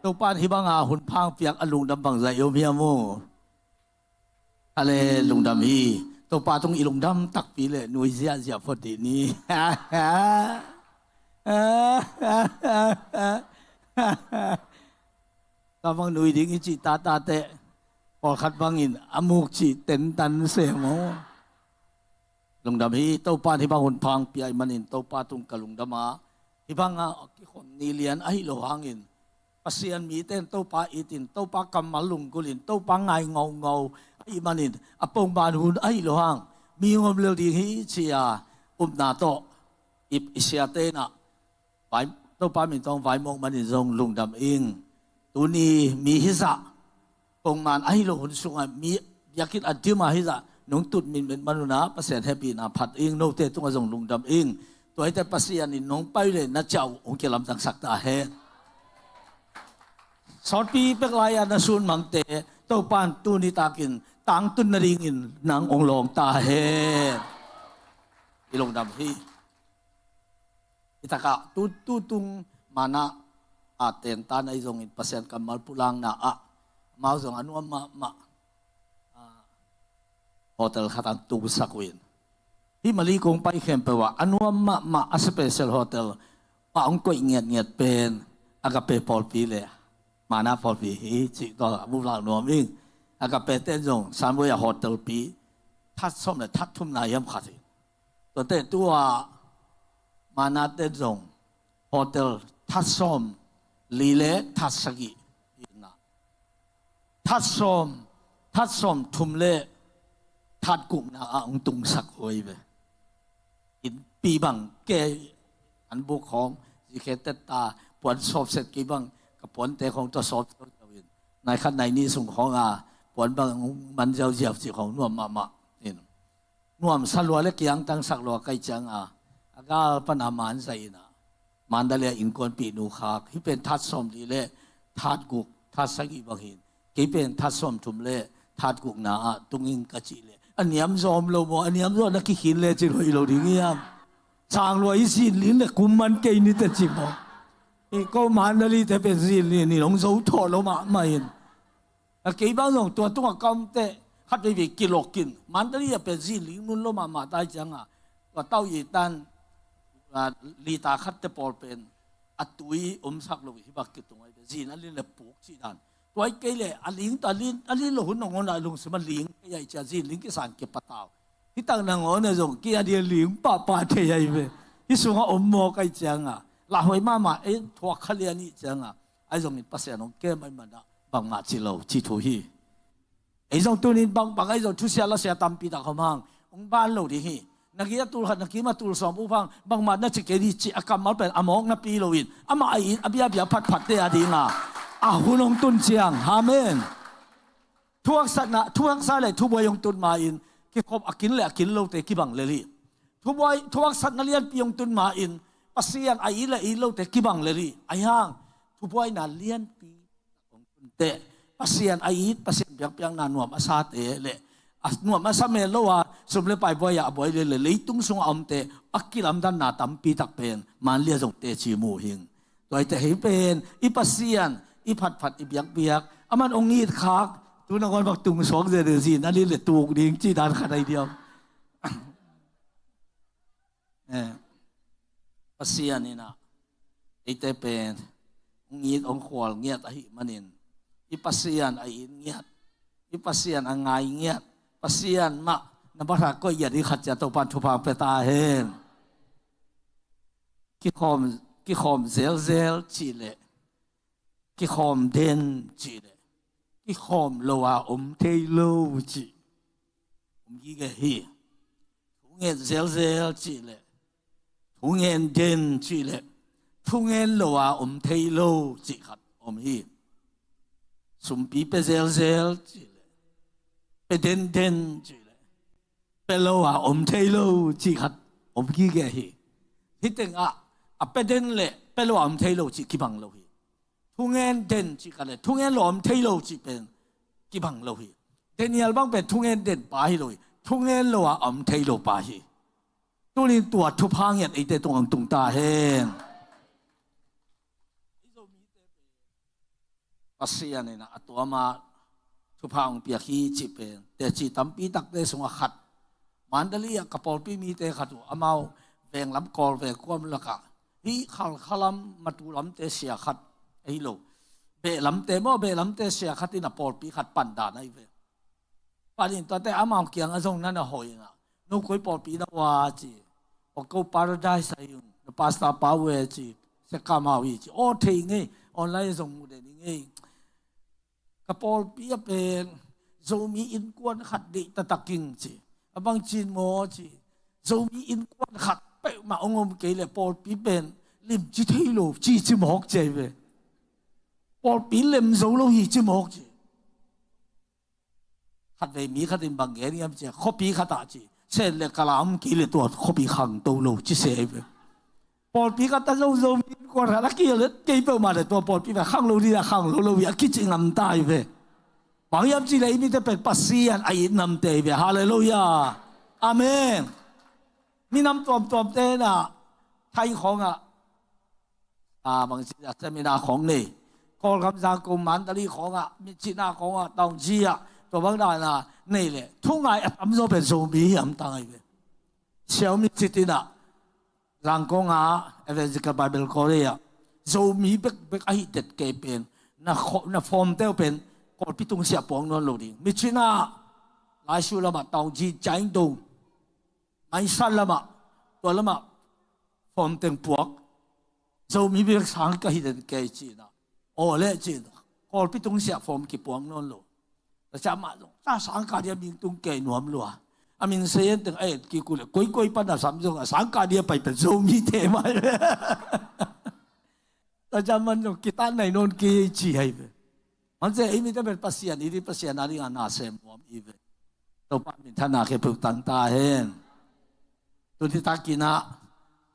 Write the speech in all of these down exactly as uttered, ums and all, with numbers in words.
Topa in hih banga hun pha hong piak a lungdam bangzah i om hiam uh? Ale, lungdam hi. Topa tung i lungdam takpi leh nui ziahziah phot dih ni. Tua bang nui ding i cih tatateh pawlkhat bangin a muk cih tentan se maw? Lungdam hi. Topa in hih bang hun pha hong pia ahih manin Topa tung ka lungdam a, hih banga kikhom ni lian ahi lo hangin Pasian mite in Topa itin, Topa kammal lunggulhin, Topa ngai ngaungau ahih manin a pongman hun ahi lo hang mi hong om lel ding hi ci-a upna tawh i, i siate in ah vai, Topa min tawh hong vaimawk manin zong lungdam ing. Tuni mi hizah pongman ahi lo hun sungah mi biakinn a dim a hizah nong tut mitmet man un ah Pasian hehpihna phat ing. Note tungah zong lungdam ing. Tua hi teh Pasian in nong pai uh leh na ciah uh hong kilamdangsak ta hen. Sawtpi pek lai-a na sunmangte Topa in tuni takin tangtun nadingin nang hong lawng ta hen. I lungdam hi. Hi takah tu, tu tung mana a tentan ahi zongin Pasian kammal pulakna ah amau zong a nuam mahmah, ah, hotel khat ah tungsak uh in. Hih Malay kong pai khempeuh ah a nuam mahmah a special hotel ah hong koih ngiatngiat pen Agape pawlpi le Mana pawlpi hi cih tua a mu lak nuam ing. Agape ten zong Sunway ah hotel pi that sawm le that thumna hiam khat hi. Tuate tua Mana ten zong hotel that sawm li le that sagih hi na. That sawm, that sawm thum le that gukna ah hong tungsak uh hi ve. Innpi bang kei an buk khawng zikhe tetta puan sawpset kei bang ka puante khawng tua sawp ziauziau in nai khat nai nih sung khawng a puan bang hong man ziauziau cih khawng nuam mahmah in. Nuamsa lua le kiangtangsak lua ka hih cianga a gal pana man zaih in ah Mandalay ah innkuanpihnu khak, hih pen that sawm li le that guk, that sagih bang hi in, kei pen that sawm thum le that gukna ah tung ing ka cih leh a niam zaw om lo maw, a niam zaw na kikhin le cin hoih lo ding hiam? Sang lua i zin ling le kum man kei ni teh ci maw? Hih ko Mandalay te pen zin ling in hong zo thawh lo mahmah in. A kei bang zong tua tungah ka om teh khat veivei kilawk in, Mandalay ah pen zin ling nun lo mahmah ta hih cianga tua tau i tan, a, lita khat te pawl pen a tui omsak lo hih bak kitung ahi ve, zin a lin le puk cih dan. Tua hi kei leh a ling, a lin, a lin lo hun nangawn ah lungsim a ling kei ahi cia zin ling kisan kipatau. Hih tak nangawn ah zong kei a dia ling pahpah thei ahi ve. Hih sungah om maw ka hih cianga lauhuai mahmah ei thuak kha lian hih cianga ahi zongin Pasian hong kem ahi manah bangmah ci lo ci thu hi. Ei zong tunin bangbang ahi zong thusia lasia tampi tak hong hang hong ban lo ding hi. Na gei a tul khat, na kim a tul sawm uh hang bangmah na ci kei dih cih a kammal pen a mawk napi loin amah a it a biabia phatphatte a dinga a hun hong tun ciang. Amen. Thuhaksatna, thuhaksa le thubuai hong tun ma-in kikhop a kin le a kin lote kibang lel hi. Thubuai, thuhaksatna lianpi hong tun ma-in Pasian a it le a it lote kibang lel hi. Ahi hang thubuaina lianpi hong tun teh Pasian a it, Pasian biakpiakna nuam a sate le a nuam a sa mel lo a sum le pai buai a a buai le le leitung sungah a omte a kilamdanna tampi tak pen Manlia zong teci mu hing. Tua hi teh hih pen i Pasian i phatphat i biakpiak aman hong it khak tu nangawn bak tung suak zia deh zin a lin le tuk ding cih dan khat ahi diam. Eh, Pasian in ah eite pen hong it hong khual ngiat ahih manin i Pasian a it ngiat, i Pasian a ngai ngiat, Pasian mah na bathak koih ngiat i khat cia Topan thupha pia ta hen. Kikhawm, kikhawm zelzel cih leh kikhawm den cih leh kikhawm lo a om thei lo cih om gige hi. Thungen zelzel cih leh thungen den cih leh thungen lo a om thei lo cih khat om hi. Sumpi pe zelzel cih leh pe denden cih leh pe lo a om thei lo cih khat om gige hi. Hih tengah a pe den le pe lo a om thei lo cih kibang lo hi. Thungen den cih khat le thungen lo a om thei lo cih pen kibang lo hi. Daniel bang pen thungen den pa hi lo hi. Thungen lo a om thei lo pa hi. Tunin tua thupha ngiat eite tungah hong tung ta hen. Pasian in a tuama thupha hong piak hi cih pen teci tampi takte sungah khat. Mandalay ah ka pawlpi mite khat uh, amau venglam kawl ve kuam lakah hih Khalkha lam, Matu lamte sia khat ahi lo, Beh lamte maw, Beh lamte sia khat in a pawlpi khat pan dan ahi ve. Pan in tuate amau kiangah zong na na hawh in ah, no koi pawlpi na ua ci, aw ko Paradise ahi ung, na pastor pa uh e ci, sia kamau hi ci, aw thei ngei, online zong mu den hi ngei. Ka pawlpi a pen Zomi innkuan khat deih taktak ing ci. A bang cin maw ci, Zomi innkuan khat peuhmah hong om kei leh pawlpi pen limci thei lo ci, ci mawk ci ahi ve. Pawlpi lem zo lo hi ci mawk ci. Khatvei mi khat in bang gen hiam ci a, khuapi khat ah ci, Sen le Kala om kei leh tua khuapi khangto lo ci se ahi ve. Pawlpi khat a zo zo mi kuan khat a kilet kei peuhmah leh tua pawlpi pen khang lo ding a, khang lo lo hi a kici ngam ta ahi ve. Bang hiam ci leh i mite pen Pasian a it namte ahi ve. Halleluiah. Amen. Minam tuamtuamte in ah Thai khawngah, a, bang ci a, seminar khawng nei, Kawlgam, Zangkong, Mandalay khawngah, Myitkyina khawngah, Taunggyi ah, tua bang dan a nei leh thungai a tamzaw pen Zomi hiam tang ahi ve. Siau Myitkyina, Zangkong ah Evangelical Bible College ah Zomi bekbek ahi det kei pen na kho-, na form te uh pen Kawlpi tungsiah puang nawn lo ding. Myitkyina, Laisu lamah, Taunggyi, Jaingdong, Maisan lamah, tua lamah form teng puak. Zomi bek sang ka hi den kei ci in ah, aw leh ci in ah, Kawlpi tungsiah form kipuang nawn lo. Tua ciang amah zong ta sangkah ding a ming tung kei nuam lua. A min sei en teng a et kik uh leh koikoi pan a sam zong a sangkah ding a pai pen Zomite mah hi ve. Tua ciang amah zong kitat nai nawn kei ci ahi ve. Hong ci a, ei mite pen Pasian it ding, Pasian a ding a na sem nuam i ve. Topa minthanna khempeuh tang ta hen. Tuni takin ah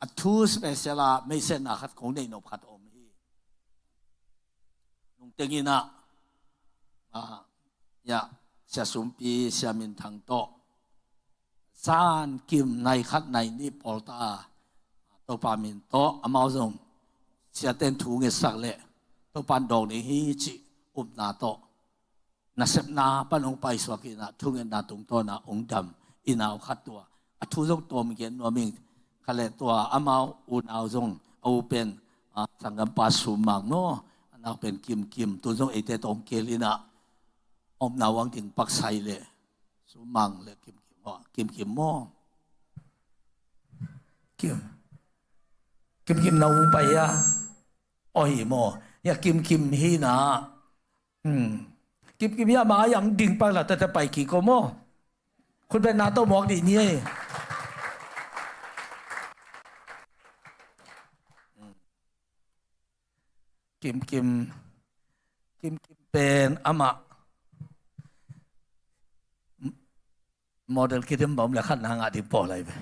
a thu special a meisiatna khat kong neih nop khat om hi. Nungteng in ah, ah, ya, Sia Sumpi, Sia Minthang tawh zan kim nai khat nai nih pawl ta a, Topa min tawh amau zong siate in thu ngetsak leh Topa in dawng ding hi cih upna tawh nasepna pan hong paisuak in ah thungetna tungtawn ah hong dam i nau khat tua. A thu zong tawm gen nuam ing. Khat leh tua amau unau zong, a u pen, ah, sanggampa Sum Mang maw, a nau pen Kim Kim, tu zong eite tawh hong kel in ah omna uh hong ding pak sai leh Sum Mang leh Kim Kim maw, Kim Kim maw? Kim. Kim Kim na u pai a. Aw hi maw? Ya Kim Kim hi na. Hmm. Kim Kim ya ma yang ding pa la ta ta pai ki ko maw. Khut beng na to mawk dih ni ei. Kim Kim, Kim Kim pen amah model kidim bawm le khat na ngah ding pawl ahi ve.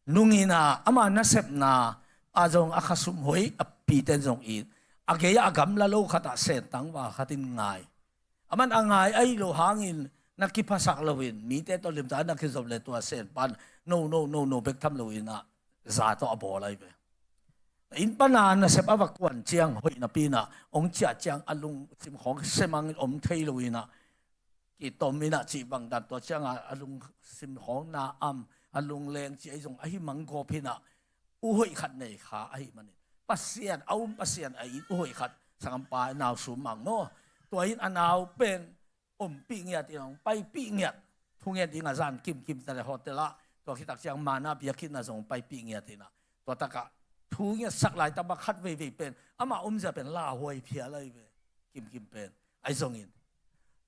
Nung in ah ama nasepna a zong a khasum hoih a piten zong it, a gei a gamla lo khat ah sentang val khat in ngai. Aman a ngai ahi lo hangin na kiphasak loin mite tawh limtak na kizop le tua sen pan no no no no bek tham loin ah za tawh a bawl ahi ve. Inn pana nasep a va kuan ciang hoih napi in ah hong ciah ciang a lungsim khawng semangin om thei loin ah kitom in ah cih bang dan tua ciangin a lungsim khawng na am, a lungleng cih ahi zong ahi mang gawp in ah u hoih khat nei kha ahi manin Pasian a um, Pasian a it u hoih khat sanggampa nau Sum Mang maw. Tua in a nau pen ompih ngiat in hong paipih ngiat. Thunget ding a zan kimkim ta le hotel ah, tua khitak ciang mana biakinn ah zong paipih ngiat in ah tua takah thungetsak laitak bang khat veivei pen amah omzia pen lauhuai phial ahi ve. Kimkim pen ahi zongin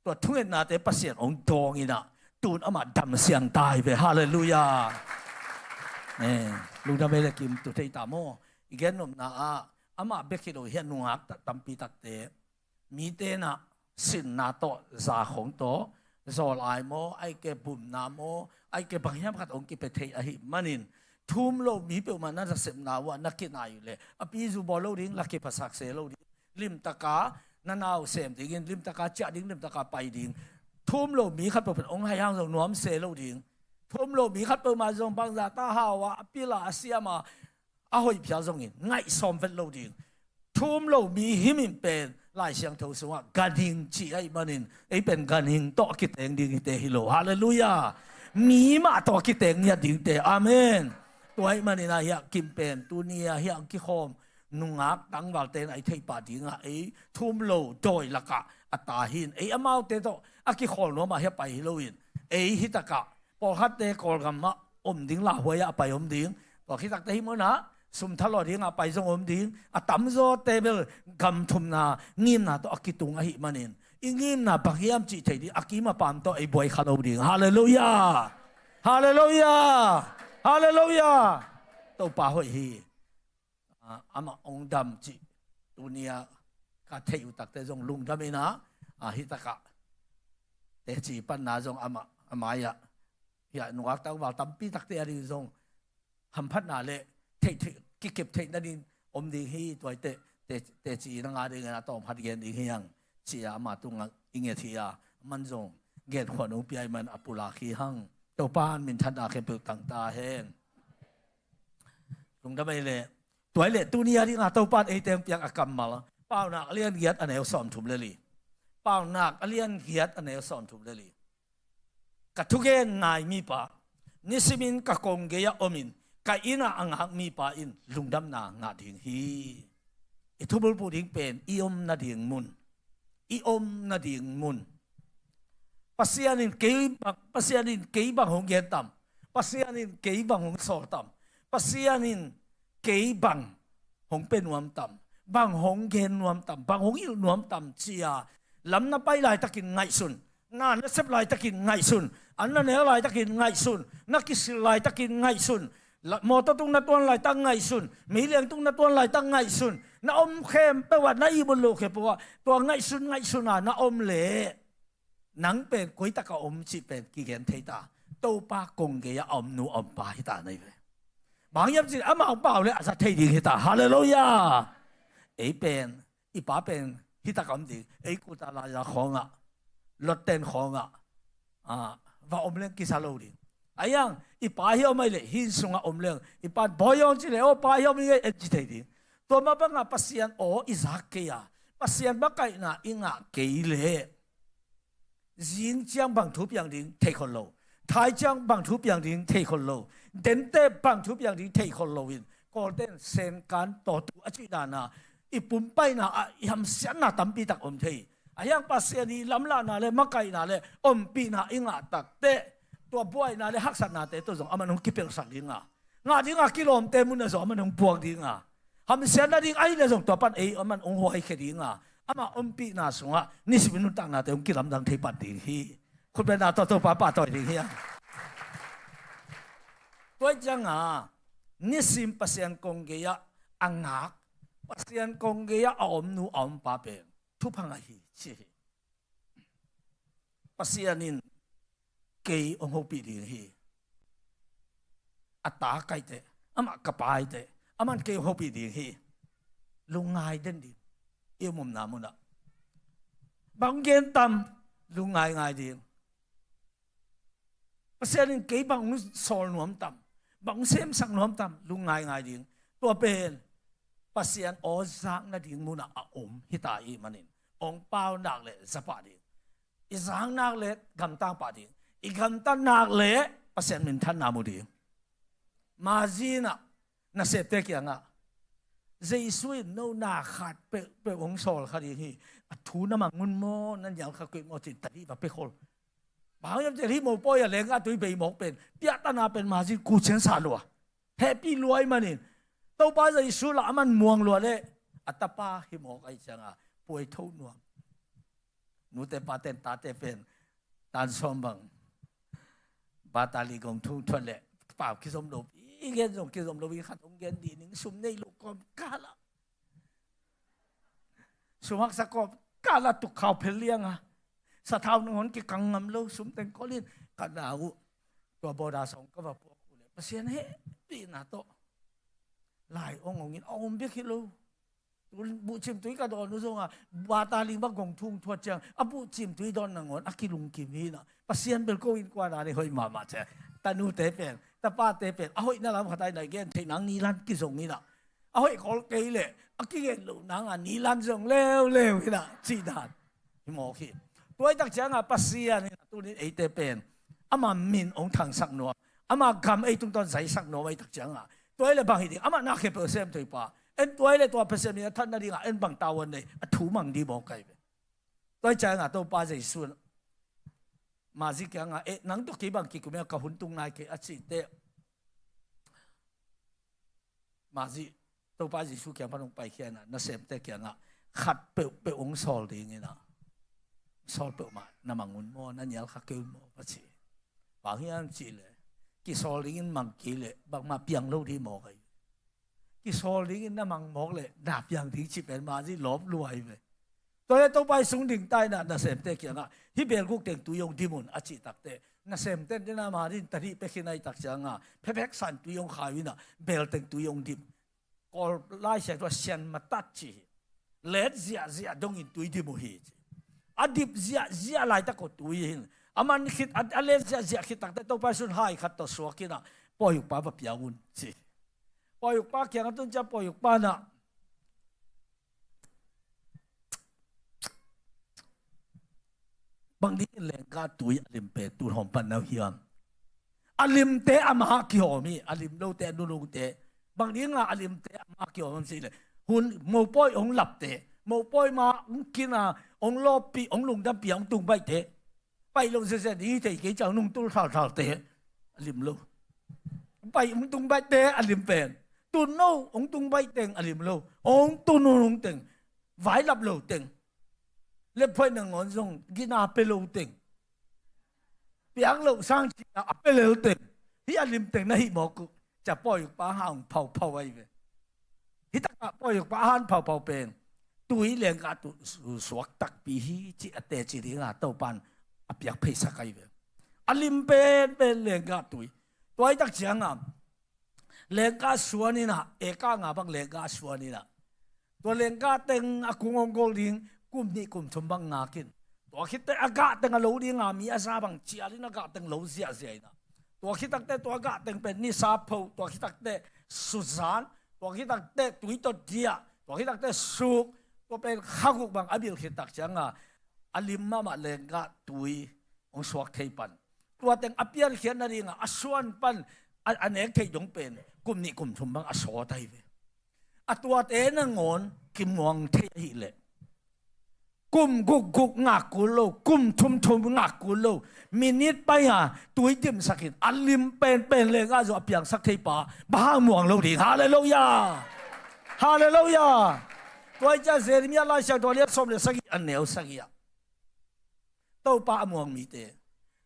tua thungetnate Pasian hong dawng in ah tun amah damsiang ta hi ve. Halleluiah. Eh, lungdam ei le Kim, tu thei ta maw? I gen nopna ah amah bek hi lo hi a, nungak ta-, tampi takte mite in ah sinna tawh, za khawng tawh, zawl ai maw, ahih kei leh bumna maw, ahih kei leh bang hiam khat hong kipia thei ahih manin thum lo mi peuhmah na nasepna uh ah na kinai uh leh a pizu bawl lo ding, la kiphasak se lo ding. Limtaka na nau sem dingin, limtaka ciah ding, limtaka pai ding. Thum lo mi khat peuhpeuh hong hai hang zong nuam se lo ding. Thum lo mi khat peuhmah zong bangza ta hau a, a pil a, a siam a, a hoih phial zongin ngaih sawm vet lo ding. Thum lo mi him in pen Lai Siangtho sungah ganhing cih ahih manin, ei pen ganhing tawh a kiteng ding hite hi lo. Halleluiah. Mi mah tawh a kiteng ngiat dingte. Amen. Tua ahih manin ah hiah kim pen tuni ah hiah kikhawm nungak tangvalte in a i theih pah dingah ei thum lo dawi lakah a ta hi in, ei amaute tawh a kikhawl nuamah hiah pai hi loin, ei hitakah pawlkhatte Kawlgam ah om ding, lauhuai ah a pai om ding. Tua khitakte hih munah sum thalawh dingah a pai zong om ding. A tamzawte bel gam thumna ngimna tawh a kitung ahih manin, i ngimna bang hiam cih thei ding, a kim a pam tawh ei buai kha lo ding. Halleluiah. Halleluiah. Halleluiah. Topa hoih hi. Ah, amah ong dam cih tuni ah ka theih uh takte zong lungdam in ah, ah, hitakah teci panna zong amah a mai-ah hiah nungak tangval tampi takte a ding zong hamphatna le theih, theih, kikep theih nading om ding hi. Tua hi teh, te, teci na ngah dingin a tawm khat gen ding hi hang, ci-a amah tungah i nget hi a, aman zong genkhuan ong pia ahih man a pulak hi hang. Topa in minthanna khempeuh tang ta hen. Lungdam ei leh, tua hi leh tuni a dingah Topa in eite ong piak a kammal, Paunak a lian giat a neu sawmthum le li. Paunak a lian giat a neu sawmthum le li. Ka thugen ngai mipa, nisimin ka kong gei-ah omin ka innah a ngak mipa in lungdamna ngah ding hi. I thubulphuh ding pen i om nading mun. I om nading mun. Pasian in kei bang, Pasian in kei bang hong gen tam? Pasian in kei bang hong sawl tam? Pasian in kei bang hong pia nuam tam? Bang hong gen nuam tam? Bang hong hilh nuam tam? Ci-a lam na pai laitakin ngaihsun. Na na sep laitakin ngaihsun. An na neu laitakin ngaihsun. Na kisil laitakin ngaihsun. La, mawtaw tung na tuan laitak ngaihsun. Meiliang tung na tuan laitak ngaihsun. Na om khempeuh ah, na ihmut loh khempeuh ah tua ngaihsun ngaihsun a na om leh, nang pen koi takah om cih pen kigen thei ta. Topa kong gei-ah a om nu a om pa hi ta na hi ve. Bang hiam cih leh amau pau leh a za thei ding hi ta. Halleluiah. Ei pen, i pa pen hi takah om ding. Ei kuta laiza khawngah, lotten khawngah, ah, va om leng kisa lo ding. Ahi hang i pa hi om ahih leh hih sungah om leng, i pa in bawi aw ci leh, aw pa hi om hi ing ei, en ci thei ding. Tua mah bangah Pasian aw i zak kei a, Pasian makaihna i ngah kei leh, zing ciang bang thu piang ding thei khol lo. Thai ciang bang thu piang ding thei khol lo. Dente bang thu piang ding thei khol lo in, Kawlte in senkan tawtu a cih dan a, i pumpaihna ah i hamsiatna tampi tak om thei. Ahi hang Pasian i lamlahna le makaihna le ompihna i ngah tak teh, tua buaina le haksatnate tawh zong aman hong kipelhsak ding a, ngah ding a kilawmte mun ah zong aman hong puak ding a, hamsiat nading ahih leh zong tua pan ei aman hong huaikhia ding a, amah ompihna sungah nisimin nuntaknate hong kilamdang thei pan ding hi. Khutbetna tawh Topa pahtawi ding hi a. Tua ciangah nisim Pasian kong gei-ah a ngak, Pasian kong gei-ah a om nu a om pa pen thupha ngah hi ci hi. Pasian in kei hong hopih ding hi. A ta ka hi teh, amah ka pa hi teh, aman kei hong hopih ding hi. Lungngai den ding. I om omna munah bang gen tam, lungngai ngai ding. Pasian in kei bang hong sawl nuam tam, bang hong semsak nuam tam, lungngai ngai ding. Tua pen Pasian aw zak nading munah a om hi ta ahih manin, hong pau nak leh za pah ding. I zak nak leh gamtang pah ding. I gamtat nak leh Pasian minthanna mu ding. Mazin ah nasepte kiangah, Jesu in no na khat peuhpeuh hong sawl kha ding hi. A thu na mang un maw, na nial kha kei maw, cin tadi va pia khol. Bang hiam cih leh hih mopawi a lenggah tui bei mawk pen, piahtana pen mazin kucian sa lua, hehpih lua ahih manin, Topa Jesu lah aman muang lua leh a tapa hi mawk ahih ciangah puai tho nuam. Nute paten tate pen tan sawm bang batali gong thung thuat leh pau kizom lo, i gen zong kizom lo, i khat hong gen dih ning, sum nei lo kawm kal ah, sum haksa kawm kal ah tukkhau phel liang a, sathau nangawn kikang ngam lo, sum teng kol in ka na uh. Tua bawda sawng ka va puak uh leh Pasian hehpihna tawh lai ong ong in a om bek hi lo. Buhcim tui ka dawn uh zongah, bata ling bang gong thung thuat ciang a buhcim tui dawn nangawn a kilungkim hi na. Pasian bel ko innkuan a nei hoih mahmah cia. Tanute pen, tapate pen a hoihna lam khat a i na gen theih nang ni lan kizong hi na. A hoih khol kei leh a kigen loh nanga nilan zong leuleu hi na cih dan hi mawk hi. Tua hi tak cianga Pasian in a tunin eite pen ama min hong thangsak nuam, ama gam ei tungtawn zaisak nuam ahi tak cianga tua hi le bang hi ding, amah na khempeuh sem thei pa. En tua hi le tua Pasian min a that nadinga en bang tavuan nei, a thu mang dih mawk ahi ve. Tua hi cianga Topa Jesu in Mary kianga, eh, nang tawh kei bang kikum hiam, ka hun tung nai kei a cih teh, Mary Topa Jesu kiang pan hong paikhia in a, nasemte kiangah khat peuhpeuh hong sawl dingin a, sawl peuhmah na mang un maw, na nial kha kei un maw, va ci. Bang hiam cih leh kisawl dingin mang kei leh bangmah piang lo dih mawk ahi. Kisawl dingin na mang mawk leh na piang ding cih pen Mary lawp lua hi ve. Tua leh Topa i sung ding ta in a, nasemte kiangah hih bel guk teng tui hong dim un a cih tak teh, nasemte in a, Mary in tadih pia khin ahi tak cianga phepek san tui hong khai uh in a, bel teng tui hong dim. Kawl Lai Siangtho ah sian matat ci hi. Let ziahziah dongin tui dim uh hi ci. A dip ziahziah laitak uh tui hi in, a man khit, a, a let ziahziah khit tak teh Topa i sung hai khat tawh suak in a, pawi ukpa va piang un ci. Pawi ukpa kiangah tun ciang pawi ukpa in a, bang dingin lenggah tui a lim pen tu hong pan na uh hiam? A limte amah kihawm hi, a lim lote, a nunungte. Bang dinga a limte amah kihawm hiam cih leh, hun mopawi hong lapte, mopawi mah hong kin a, hong lawppih, hong lungdampih a hong tungbaihte, paih loh ziahziah ding hi thei kei ciang nungtul thalthalte a lim lo. Paih hong tungbaihte a lim pen, tun no hong tungbaih teng a lim lo, hong tun nunung teng, vailap lo teng, lephoih nangawn zong gina pia lo teng, piak loh sang cih a pia lel teng, hih a lim teng na hih mawk uh. Cia pawi ukpa hang phauphau ahi ve. Hih takah pawi ukpa a han phauphau pen tui lenggah tui suak takpi hi cih a teci dinga Topa in a piak pheisak ahi ve. A lim penpen lenggah tui. Tua hi tak cianga lenggah suan in a, eka nga bang lenggah suan in a, tua lenggah teng a kung hong gol ding kum nih kum thum bang ngak in. Tua khit teh a gah teng a lo dinga mi a za bang cial in a gah teng lo ziahziah in a, tua khit tak teh tua gah teng pen nisa pho, tua khit tak teh suzan, tua khit tak teh tui tawh diah, tua khit tak teh suk, tua pen kha guk bang a bil khit tak cianga a lim mahmah lenggah tui hong suak thei pan. Tua teng a piankhiat nadinga a suan pan a, a nek theih dong pen kum nih kum thum bang a sawt ahi ve. A tuate nangawn kimuang thei ahih leh kum gukguk ngak kul lo, kum thumthum ngak kul lo, minit pai a tui dimsak in a lim penpen lenggah zong a piangsak thei pa bang hang muang lo ding. Halleluiah. Halleluiah. Tua hi ciah Jeremiah Lai Siangtho a lian sawm le sagih a neu sagih ah Topa a muang mite,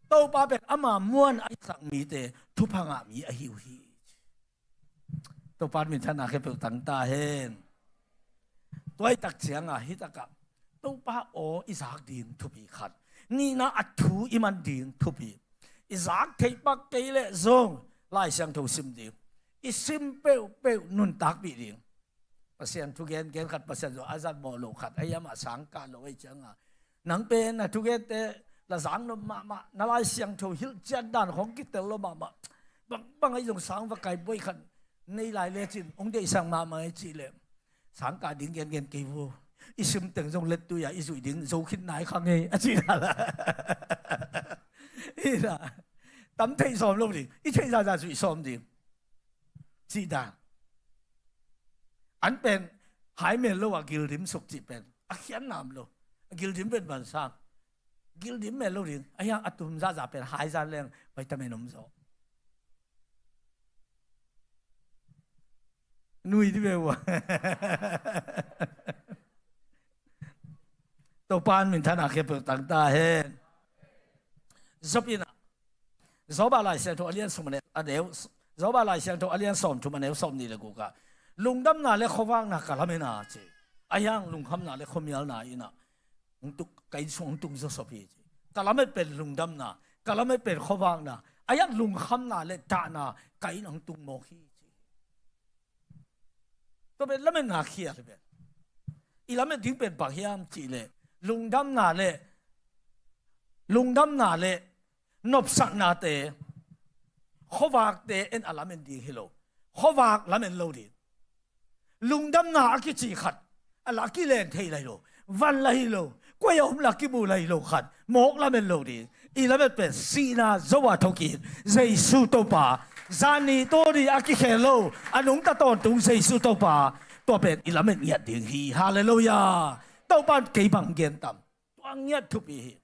Topa pen ama muan a hisak mite thupha ngah mi ahi uh hi. Topa minthanna khempeuh tang ta hen. Tua hi tak cianga hih takah Topa aw i zak ding thupi khat, nihna a thu i man ding thupi. I zak theih pak kei leh zong Lai Siangtho sim ding, i sim peuhpeuh nuntakpih ding. Pasian thugen gen khat, Pasian zong a zat mawh loh khat, a hiam a sangkah loh ahi cianga, nang pen na thugente la zak nop mahmah, na Lai Siangtho hilh ciat dan khong kitel lo mahmah, bangbang ahi zong sang va kai buai khat nei lai lecin hong deihsak mahmah ahi cih leh, sangkah ding gengen kei vo, i sim teng zong lettui a i zuih ding zo khin nai kha ngei a cih dan la. Hi na, tam theih sawm lo ding, i theih zaza zuih sawm ding. Cih dan. An pen hai mel lo a gildim suk cih pen a khian nam lo. A gildim pen ban sang. Gildim mel lo ding. A hiang a tum zaza pen hai zan leng vitamin om zaw. Nui di ve ua. Topa minthanna khempeuh tang ta hen. Job in a, Job a Lai Siangtho a lian sawm a neu, a neu, Job a Lai Siangtho a lian sawm thum a neu sawm nih le guk ah, lungdamna le khuavakna ka lamet a ci. A hiang lungkhamna le khuamialna in a, hong tuk, ka inn sung hong tung zawsop hi ci. Ka lamet pen lungdamna, ka lamet pen khuavakna, a hiang lungkhamna le dahna ka inn hong tung mawk hi ci. Tua pen lametna khial hi pen. I lamet ding pen bang hiam cih leh, lungdamna le, lungdamna le nopsaknate, khuavakte en a lamen ding hi lo. Khuavak lamen lo ding. lungdamna a kici khat, a la kilen thei lai lo, van la hi lo, koi a om la kimu lai lo khat, mawk lamet lo ding. I lamet pen sihna zo a thokik, Jesu Topa, zan ni tuni a kikhel lo, a nungta tawntung Jesu Topa, tua pen i lamet ngiat ding hi. Halleluiah. Topa in kei bang gen tam? Tua ngiat thupi hi.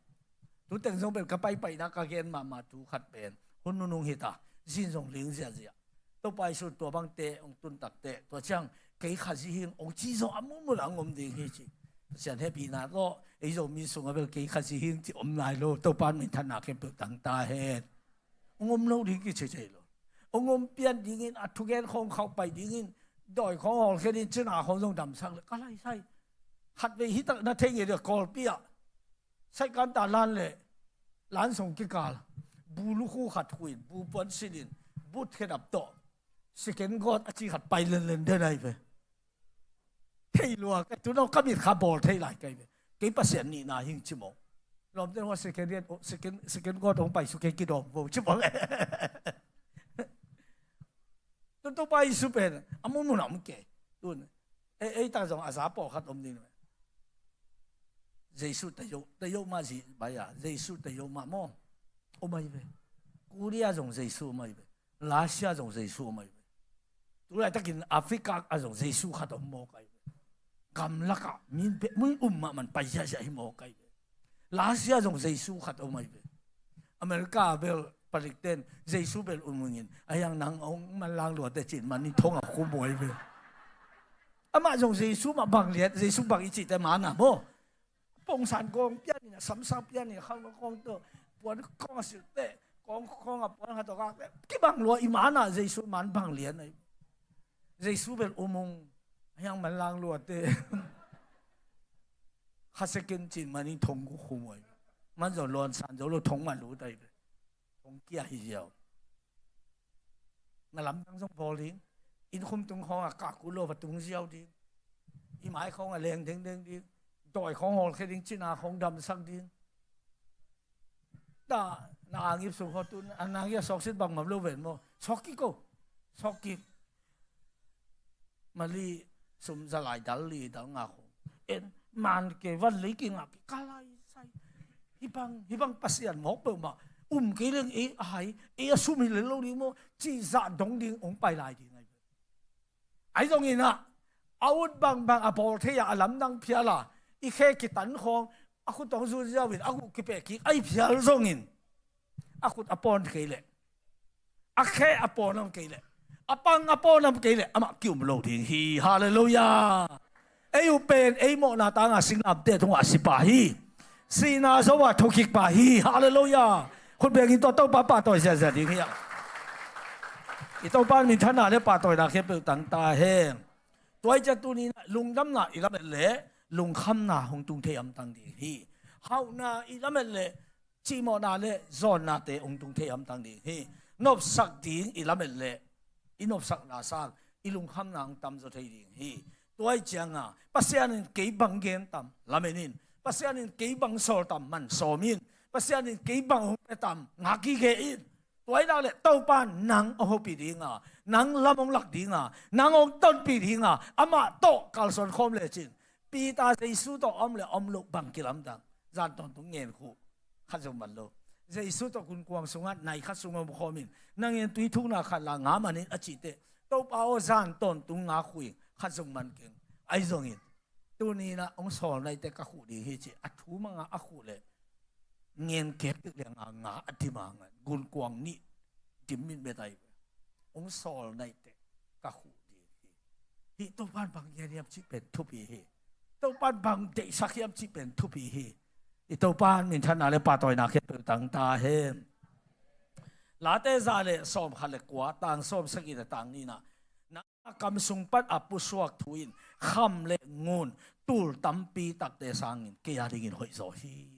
Tuteng zong pen ka paipaina ka gen mahmah thu khat pen, hun nunung hi ta, zin zong ling ziahziah. Topa Jesu tua bangte hong tun takteh, tua ciang kei Khazih hing hong ci zong a muhmuh a hong om ding hi ci. Pasian hehpihna tawh ei Zomi sungah bel kei Khazih hing ci om nai lo. Topa in minthanna khempeuh tang ta hen. Hong om lo ding kici thei lo. Hong om pian dingin, a thugen khawng khauh pai dingin, dawi khawng hawlkhia dingin, cina khawng zong damsak le ka laisai. Khatvei hi tak na thei ngei ding a, Kawlpi ah Saikanta lan le Lansong kikal, bu lukhu khat khuin, bu puan silin, bu khedap tawh, second God a ci khat pai lenlen den ai ve. Thei lua ka, tu nong ka mit kha bawl thei lai kai ve. Kei Pasian nihna hing ci mawk. Lawmte hua second God, second, second God hong pai su kei kidawm vo ci mawk. Tun Topa Jesu pen a muhmuh a om kei. Tun ei, ei ta zong a za pawlkhat om ding. Jesu tayo, tayo mah zi bai a, Jesu tayo mah maw. Om ai ve. Korea zong Jesu om ai ve. Russia zong Jesu om ai ve. Tulaitakin Africa a zong Jesu khat om mawk ai ve. Gamlakah min pe, min um mahmah pai ziahziah hi mawk ai ve. Russia zong Jesu khat om ai ve. America bel palikten Jesu bel um ungin, a hiang nang hong manlang luate cin man in thong a khum ai ve. Amah zong Jesu mah bang lian, Jesu bang i cihte man a maw. Pongsan kawng pian in, a samsang pian in, khang kawng to, puan kawng a silhte, kawng kawng a puan khat to kakte kibang lua i man a, Jesu man bang lian ai. Jesu bel um ung, a hiang manlang luate. Kha second cin man in thong ku khum ai. Man zong luan san zo lo, thong man lut ai ve. Thong kia hi ziau. Na lamdang zong bawl ding. Inn khum tung khawng a kah kul lo va tung ziau ding. I mai khawng a leng dengdeng ding. Dawi khawng hawlkhia ding, cina khawng damsak ding. Ta, na angip sung khaw tun, a nangip a sawk sit bangmah lo ven maw. Sawk kik ko. Sawk kik. Mali sum za lai dal li dal nga khawng. En, man ke van lei kingah kei ka laisai. Hih bang, hih bang Pasian mawk peuhmah um kei leng ei a hai, ei a sum hi lel lo ding maw, cih zah dong ding hong pai lai ding ai. Ahi zongin ah, a ut bangbang a bawl thei a, a lamdang phial a, i khe kitan khawng, a khut tawh zun ziau in, a khut kipeh kik ai phial zongin, a khut a pawn kei leh, a khe a pawn lam kei leh, a pang a pawn lam kei leh, amah ki-um lo ding hi. Halleluiah. Ei uh pen ei mawhna tanga singlamteh tungah a si pa hi. Sihna zo a thokik pa hi. Halleluiah. Khut bengin tua Topa pahtawi ziazia ding hi a. I Topa in minthanna le pahtawina khempeuh tang ta hen. Tua hi ciah tuni-in lungdamna i lamet leh lungkhamna hong tung thei hamtang ding hi. Hauhna i lamet leh cihmawhna le zawnnate hong tung thei hamtang ding hi. Nopsak ding i lamet leh i nopsakna sang i lungkhamna hong tamzaw thei ding hi. Tua hi cianga Pasian in kei bang gen tam, lamen in. Pasian in kei bang sawl tam, man sawm in. Pasian in kei bang hong pia tam, ngak gige in. Tua hi nak leh Topa nang hong hopih dinga, nang lam hong lak dinga, nang hong tonpih dinga, amah tawh kalsuan khawm lecin, Peter Jesu tawh a om le a om loh bang kilamdang. Zan tawntung ngen khuh, khat zong man lo. Jesu tawh gunkuang sungah nai khat sung a om khawmin, na ngen tui thukna khat la nga man in a cih teh, Topa aw, zan tawntung nga khuh ing, khat zong man keng. Ahi zongin tuni-in ah hong sawl nai teh ka khuh ding hi ci a thu manga a khuh leh ngen kek tek lianga nga a dim a ngan, gunkuang nih dim mitmet ahi ve. Hong sawl nai teh ka khuh ding hi. Hih Topa in bang gen hiam cih pen thupi hi. Topa in bang deihsak hiam cih pen thupi hi. I Topa in minthanna le pahtawina khempeuh tang ta hen. Late za le sawmkhat le kua, tang sawmsagih le tang nihna, na kam sung pan a pusuak thu in kham le ngun, tul tampi takte sangin kei a dingin hoihzaw hi.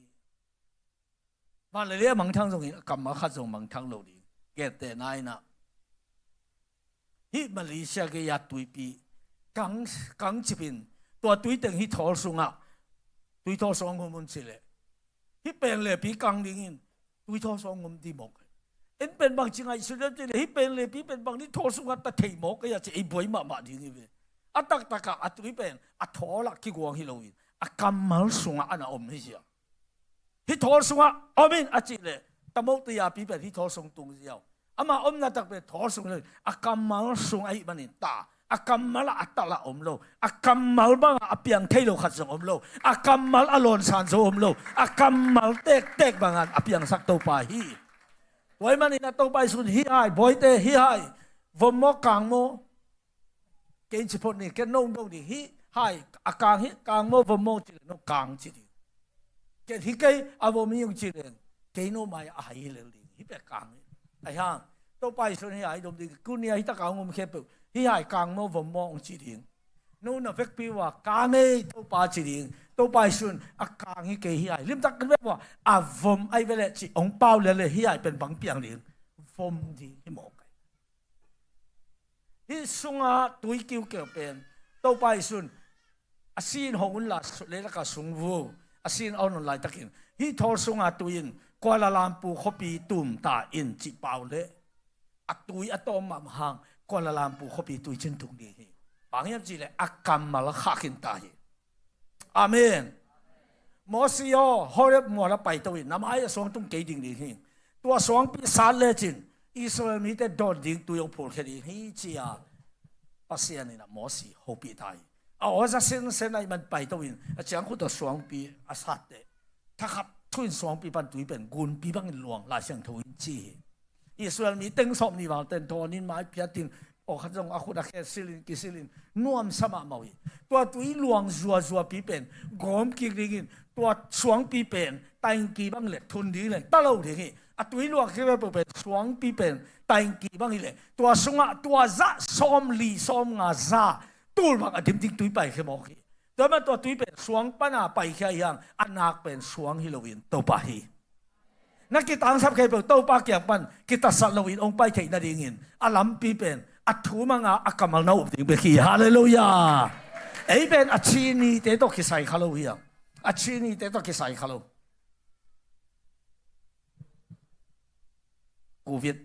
Van le lei a mangthang zongin a kam a khat zong mangthang lo ding. Gentehna in ah, hih Malaysia gei-a tuipi kang, kang cipin, tua tui teng hih thawl sungah, tui thawl sungah ngum un ci leh, hih pen le pi kang dingin tui thawl sungah ngum ding mawk. En pen bangci ngaihsun hiam cih leh, hih pen le pi pen bang ding thawl sungah ta thei mawk ei a ci, ei buai mahmah ding hi ve. a taktakah a tui pen a thawl ah kiguang hi loin a kammal sungah a na om hi zia. Hih thawl sungah om in a cih leh, tamoh tiapi pen hih thawl sung tung ziau. Ama omna tak pen thawl sung hi loin a kammal sung ahih manin ta, a kammal ah a talh ah om lo, a kammal bangah a piang thei lo khat zong om lo, a kammal a lawnsan zo om lo, a kammal tektek bangin a piangsak Topa hi. Tua ahih manin a Topa Jesuh in hih hai, bawite, hih hai vom maw, kang maw? Kei in ci phot ni, ken no do ding. Hih hai, a kang hi, kang maw, vom maw ci leng no kang ci ding. Ken hi kei, a vom hi ung ci leng, kei no mai a hai hi lel ding. Hih pen kang hi. Ahi hang, Topa Jesuh in hih hai dom ding. Tuni a hih takah hong om khempeuh, hih hai kang maw, vom maw hong ci ding. No na vekpi uh a kang ei Topa ci ding. Topa Jesuh in a kang hi kei hih hai. Limtak kan vek uh a, a vom ahi ve leh ci hong pau lel leh hih hai pen bang piang ding. Vom ding hi mawk ei. Hih sunga tui kiukeu pen Topa Jesuh in a si in hong unla, leilakah sung vua a si in a hong un laitakin hih thawl sunga tui in Kuala Lumpur khuapi tum ta in cih pau leh a tui a tawm mahmah hang Kuala Lumpur khuapi tui cin tung ding hi. Bang hiam cih leh a kammal khah khin ta hi. Amen. Moses aw, Horeb mual ah paito in, na mai ah suang tung kei ding ding hi. Tua suangpi sat lecin Israel mite dawn ding tui hong phulkhia ding hi, ci-a Pasian in a Moses hopih ta hi. A aw za sensen ahih man paito in a ciangkhut tawh suangpi a sat teh, thakhat thu in suangpi pan tui pen gunpi bangin luang, Lai Siangtho in ci hi. Israel mi teng sawm nih val ten dawn in mai phiat in, aw khat zong a khut a khe silin kisilin nuamsa mahmah uh hi. Tua tui luang zuazuapi pen gawm kik dingin tua suangpi pen taingki bang le thun ding le ta lo ding hi. A tui luang kik peuh pen suangpi pen taingki bang hi le tua sungah tua zah sawm li sawm nga za tul bang a dim ding tui paikhia mawk hi. Tua man tua tui pen suang pana paikhia hi hang, a nak pen suang hi loin Topa hi. Na kitangsap khempeuh Topa kiang pan kitasat loin hong pai theih nadingin a lampi pen a thu manga a kammal na up ding bek hi. Halleluiah. Ei pen a chinite tawh kisai kha lo hi hang. A chinite tawh kisai kha lo. Covid,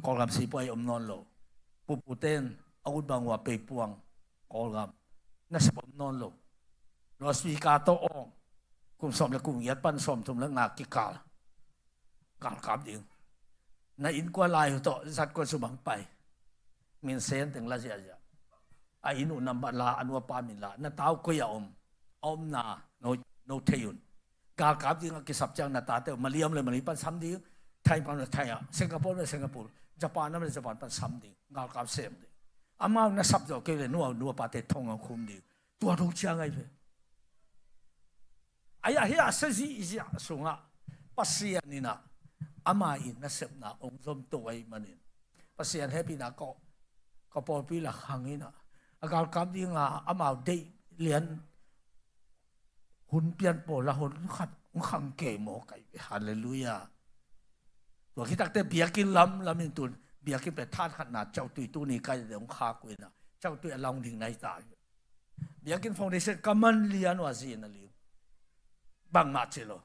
Kawlgam sipuai om nawn lo. Puputen a ut bang uh a peipuang Kawlgam nasep om nawn lo. Loudspeaker tawh awng, kum sawm le kum giat pan sawmthum le nga kikal, galkap ding. Na innkuan lai uh tawh zat kuan sum hong pai. Min sen teng la ziahziah. A inn uh nambat la, a nu a pa min la, na ta uh koi a om, a omna no, no thei un. Galkap ding a kisap ciang na tate uh Malaysia le Malaysia pan sam ding, Thai pan le Thai ah, Singapore le Singapore, Japan le Japan pan sam ding, galkap sem ding. Amau na sap zawh kei le nu a, nu a pate thong a khum ding. Tua dong ciang ahi ve. Ahi a, hih a sia zihziah sungah Pasian in a, ama in nasepna hong zom to ahih manin Pasian hehpihna ka, ka pawlpi la khang in a, a galkap dinga amau deih lian hun pian pawl la hun khat hong khang kei maw kai ve. Halleluiah. Tua khit takte biakinn lam lam in tun biakinn pen than khatna cautui tuni kai le hong khak uh in a, cautui a laung ding nai ta. Biakinn foundation ka man lian uh a zin a liu. Bangmah ci lo.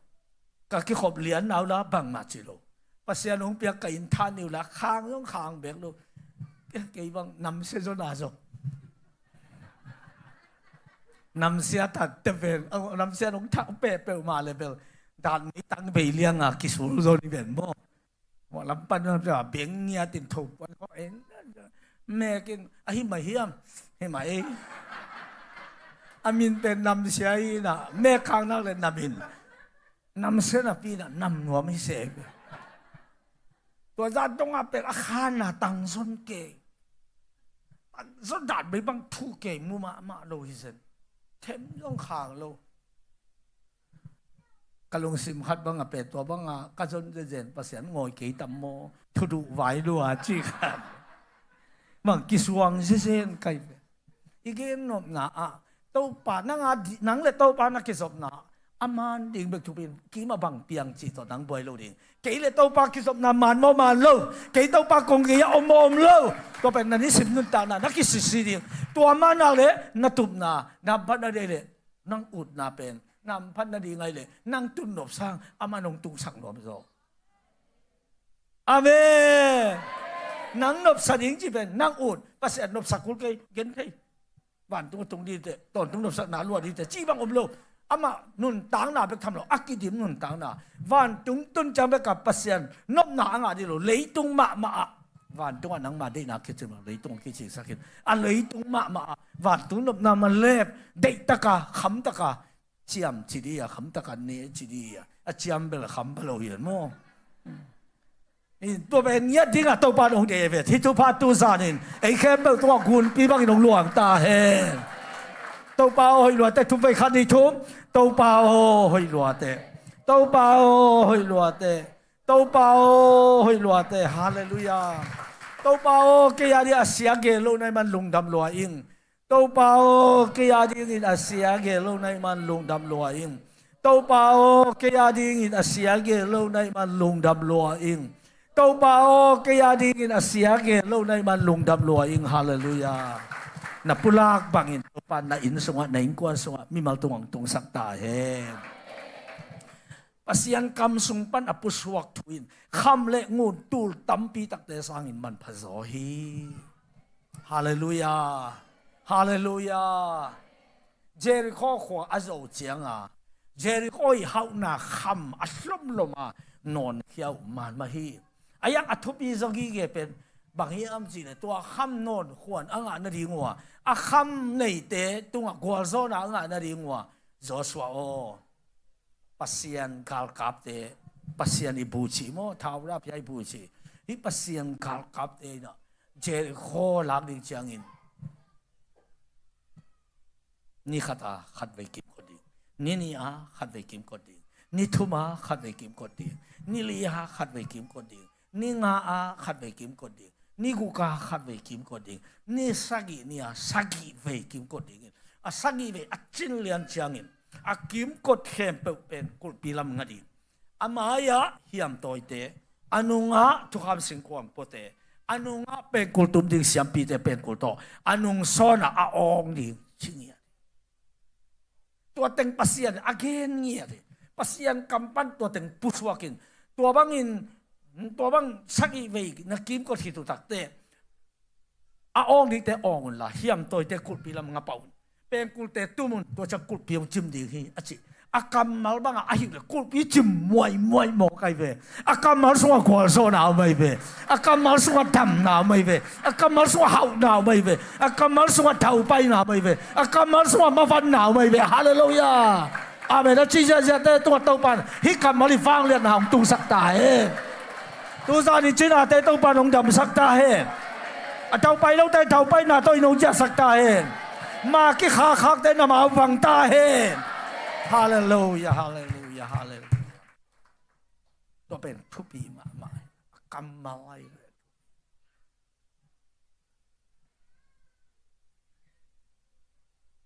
Ka kikhop lian nau la bangmah ci lo. Pasian hong piak ka inn than niu la khang zong khang bek lo. Kei bang namsia zon a zong. Namsia tat te vel. Namsia nong thak pehpeuh mah le vel. Dan ni tang bei lianga kisul zon i ven maw. Mawh lam pan beng ngiat in tho puan kho en. Mek in a hi mah hiam? Hi mah ei. A min pen namsia hi na mek khang nak le nam in. Namsia napi na nam nuam hi se. Tua zah dongah pen a khanna tangzon kei. Tangzon dan bei bang thu kei mu mahmah lo hi zen. Them zong khang lo. Ka lungsim khat bang a pe tua bang a ka zon zezen Pasian ngawi kei tam maw? Thuduh vai lua ci khat. Bang kisuang zezen kai ve. I gen nopna ah Topa nang a di, nang le Topa na kizopna a man ding bek thupin kim a bang piang ci tawh nang buai lo ding. Kei le Topa kizopna man maw man lo? Kei Topa kong gei a om maw om lo? Tua pen na nisim nuntakna na kisisi ding. Tua man nak le na tupna na phat na dei le nang utna pen na phat na ding ai le nang tun nop sang a man hong tungsak nuam zaw. Amen. Nang nopsa ding ci pen nang ut Pasian nopsa kul kei gen thei. Vantung a tung ding teh, tawntung nopsakna luah ding teh, cih bang om lo. Amah nuntakna bek tham lo, a kidim nuntakna. Vantung tun ciang bek a Pasian nopna a ngah ding lo, leitung mahmah ah. Vantung ah nangma deihna kicing lo, leitung ah kicingsak in. A leitung mahmah ah, vantung nopna malep, deihtaka, khamtaka, ciam ci ding a, khamtaka ne ci ding a, a ciam bel a kham pha lo hi maw. In tua pen ngiat ding a Topa nong deih ve. Hih thupha tu zan in ei khempeuh tungah gunpi bangin hong luang ta hen. Topa aw hoih luate, thum vei khat nih thum. Topa aw hoih luate. Topa aw hoih luate. Topa aw hoih luate. Halleluiah. Topa aw, kei a ding a sia gel lo na hih man lungdam lua ing. Topa aw, kei a dingin a sia gel lo na hih man lungdam lua ing. Topa aw, kei a dingin a sia gel lo na hih man lungdam lua ing. Topa aw, kei a dingin a sia gel lo na hih man lungdam lua ing. Halleluiah. Na pulak bangin Topa na inn sungah, na innkuan sungah mimal tungah hong tungsak ta hen. Pasian kam sung pan a pusuak thu in kham le ngun tul tampi takte sangin manpha zaw hi. Halleluiah. Halleluiah. Jericho khua a zo cianga, Jericho i hauhna kham a hlomhlom a nawnkhia uh man mah hi. A iang a thupi zaw gige pen bang hiam cihleh tua kham nawn khuan a ngah nading uh a, a kham neite tungah gualzawhna a ngah nading uh a, Joshua aw, Pasian galkapte, Pasian i buci maw, thau rap hia i buci. Hih Pasian galkapte in ah Jericho lak ding ciangin ni khat a khat vei kimkot ding, ni nih a khat vei kimkot ding, ni thum a khat vei kimkot ding, ni li a khat vei kimkot ding, ni nga a khat vei kimkot ding, ni guk a khat vei kimkot ding, ni sagih ni a sagih vei kimkot ding in, a sagih vei a cin lian ciangin a kimkot khempeuh pen kulhpi lam nga ding. A mai-ah hiamtawite, a nungah thukham singkuang puate, a nungah pengkul tum ding siampite pengkul tawh a nung sawnah a awng ding ci ngiat. Tua teng Pasian a gen ngiat hi. Pasian kam pan tua teng pusuakin, tua bangin, tua bang sagih vei na kimkot khit uh takteh a awng dingte awng unla, hiamtawite kulhpi lam nga pah un. Pengkulte tum un, tua ciang kulhpi hong cim ding hi a ci. A kammal bangah a hih leh kulhpi cim muaimuai mawk ahi ve. A kammal sungah gualzawhna om ahi ve. A kammal sungah damna om ahi ve. A kammal sungah hauhna om ahi ve. A kammal sungah daupaina om ahi ve. A kammal sungah mavanna om ahi ve. Halleluiah. Amen. A ci ziahziahte tungah Topa in hih kammal i vangliatna hong tungsak ta hen. Tuzan i cinate Topa in hong damsak ta hen. A daupai lote daupaina tawh in hong ciahsak ta hen. Ma kikhakhakte na mau vang ta hen. Halleluiah, halleluiah, halleluiah. Tua pen thupi mahmah. A kammal ahi ve.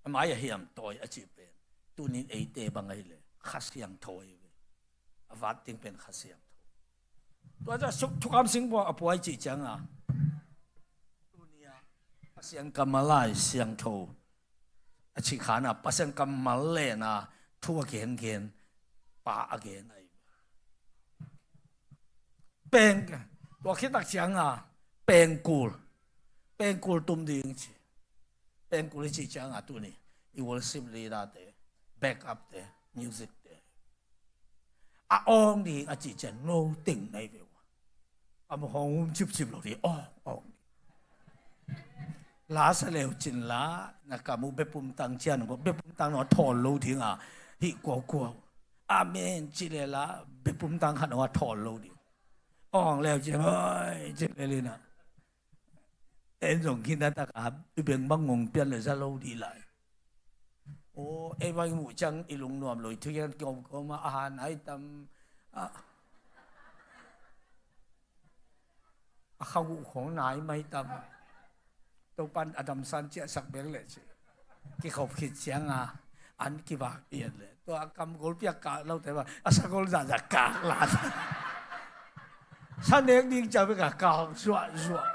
A mai-ah hiamtawi a cih pen tunin eite bang ahi leh Kha Siangtho ahi ve. A vat ding pen Kha Siangtho. Tua ciah suk thukham singkuang a puai cih cianga, tuni-ah Pasian kammal lai siangtho a cih khanah Pasian kammal lena thu a gengen pa a gen ahi. Peng, tua khit tak cianga pengkul, pengkul tum ding ci. Pengkul i cih cianga tuni i worship leader te, backup te, music te, a awng ding a cih ciang no teng nai ve ua. A ma hong um cipcip lo ding, awng, awng ding. La sa leu cin la, na kam uh bepum tang cian ko, bepum tang no thawl lo ding a, hih kuakua. Amen ci le la, bepum tang khat no a thawl lo ding. Awng leu cin, hoi, ci le lina. En zong khin na tak a, i beng bang ngong pian le za lo dih lai. Aw, ei bang i muh ciang i lungnuam lo, i thugen kawmkawm a, a han ai tam, a, a kha uh khong nai mai tam. Topan a damsan ciahsak bek leh ci. Kikhop khit cianga an kivak pian leh tua a kam golpi a kak lote bang a sagol zahzah kak la. Sa nek ding ciang bek a kak zuahzuah.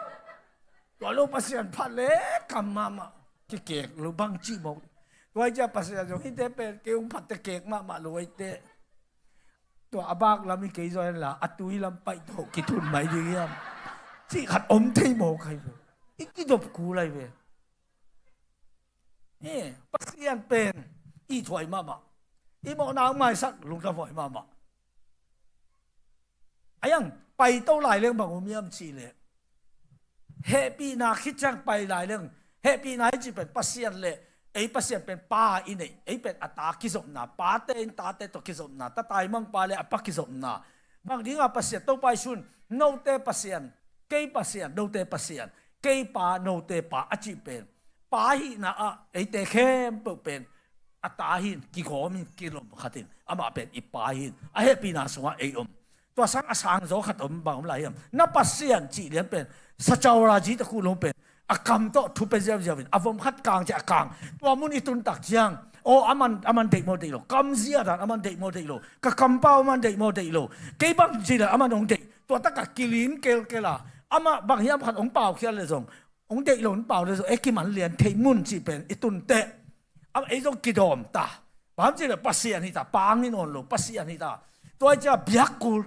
Tua lo Pasian phat le kam mahmah, kikek lo bang cih mawk. Tua hi ciah Pasian zong hihte pen kei hong phatte kek mahmah lo ahi teh. Tua a bak lam hi kei zaw henla a tui lam paih tawh kithun mai ding hiam? Cih khat om thei mawk ahi ve. I kidop kul ahi ve. Pasian pen i thuai mahmah. I mawhna hong maisak lungdam huai mahmah. A iang paito lai leng bang om hiam cihleh, hehpihna khit ciang pai lai leng, hehpihna i cih pen Pasian le ei Pasian pen Pa i neih, ei pen a ta kizopna, pate in tate tawh kizopna, tatai mangpa le a pa kizopna. Bang dinga Pasian, Topa Jesu'n note Pasian, kei Pasian, note Pasian, kei Pa, note Pa a cih pen Pa hihna ah eite khempeuh pen a ta hi-in, kigawm hi-in, kilom khat hi-in, amah pen i Pa hi-in, a hehpihna sungah ei om. Tua sang a sangzaw khat om, bang om lai hiam? Na Pasian cih lian pen, sacaura ji ta khuh lo pen, a kam tawh thu pia ziauziau in, a vom khat kang ciah a kang. Tua mun i tun tak ciang, aw, aman, aman deih maw deih lo, kamzia dan aman deih maw deih lo, ka kampau aman deih maw deih lo, kei bang ci dan aman hong deih. Tua takah kilim kelkel a, amah bang hiam khat hong paukhial le zong, hong deih lo in pau le zong, e, kiman lian thei mun cih pen i tun teh, a, ei zong kidawm ta. Bang hang cih leh Pasian hi ta, Pa ngi nawn lo, Pasian hi ta. Tua hi ciang biak kul.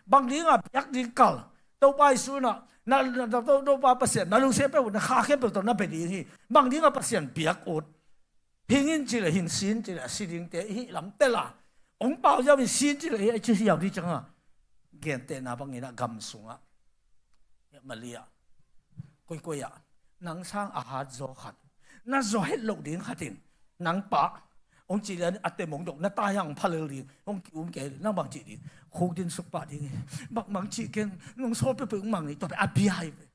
Bang dinga biak ding kal? Topa Jesu'n ah, na, na, na, To-, Topa Pasian, na lungsim peuh, na kha khempeuh tawh na bia ding hi. Bang dinga Pasian biak ut? Hing in cih leh hing, si in cih leh si dingte i hih lam tel a, hong pau ziau in si in cih leh i ci hiau ding ciang a, gentehna bangin ah gam sungah, Malia, koikoi ah, nang sang a hat zaw khat, na zaw het loh ding khat in, nang pa, hong ci lian a tem hong dok, na tai hang pha lel ding, hong ki-um kei, nang bang ci ding? Khukdin suk pah ding hi. Bangmang cih keng, nong sawl peuhpeuh hong mang hi, tua pen a bia hi ve.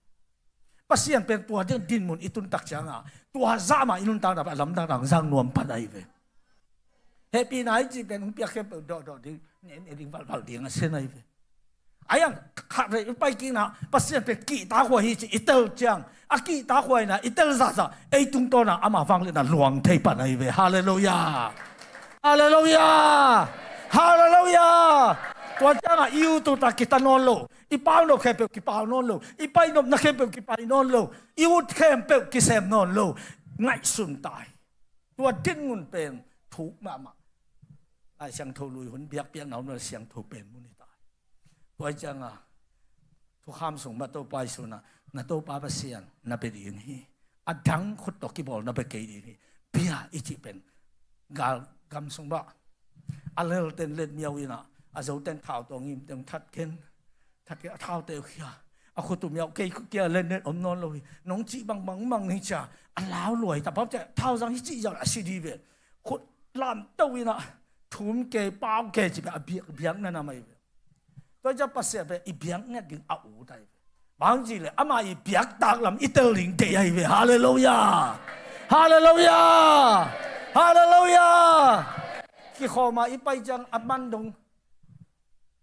Pasian pen tua ding dinmun i tun tak ciang a, tua zah mah i nuntakna pen a lamdang dang zang nuam pan ahi ve. Hehpihna i cih pen hong piak khempeuh dawhdawh ding, ne, ne ding valhvalh ding a sen ahi ve. A iang khat vei i pai kikna, Pasian pen kihtakhuai hi cih i tel ciang, a kihtakhuaina i tel zahzah, ei tungtawna ama vangliatna luang thei pan ahi ve. Halleluiah. Halleluiah. Halleluiah. Tua ciangah i ut ut a kita nawn lo, i pau nop khempeuh kipau nawn lo, i pai nopna khempeuh kipai nawn lo, i ut khempeuh kisem nawn lo. Ngaihsun ta hi. Tua dinmun pen thuk mahmah. Lai Siangtho lui hun, biakpiakna hun, Lai Siangtho pen mun hi ta hi. Tua hi ciang a, thukham sung mah Topa Jesu'n ah, na Topa Pasian na bia ding hi. A dang khut tawh kibawl na bia kei ding hi. Bia i cih pen gal gam sung mah, a lelten let miau in ah, a zoten thau tawh ngim teng that ken, that ken, a thaute uh khia, a khut uh miau, kei kia let net om nawn lo hi, nong cih bangbang mang hi cia, a lau luai ta, bang cia, thau zang hi cih zang a si ding ve. Khut lamto in ah, thum kei, pau kei cih pen a biak, biakna na mai ve. Tua hi ciang Pasian pen i biak ngiat ding a ut ahi ve. Bang hang cih leh ama i biak taklam i tel ding deih ahi ve. Halleluiah. Halleluiah. Halleluiah. Kikhawm a i pai ciang a man dong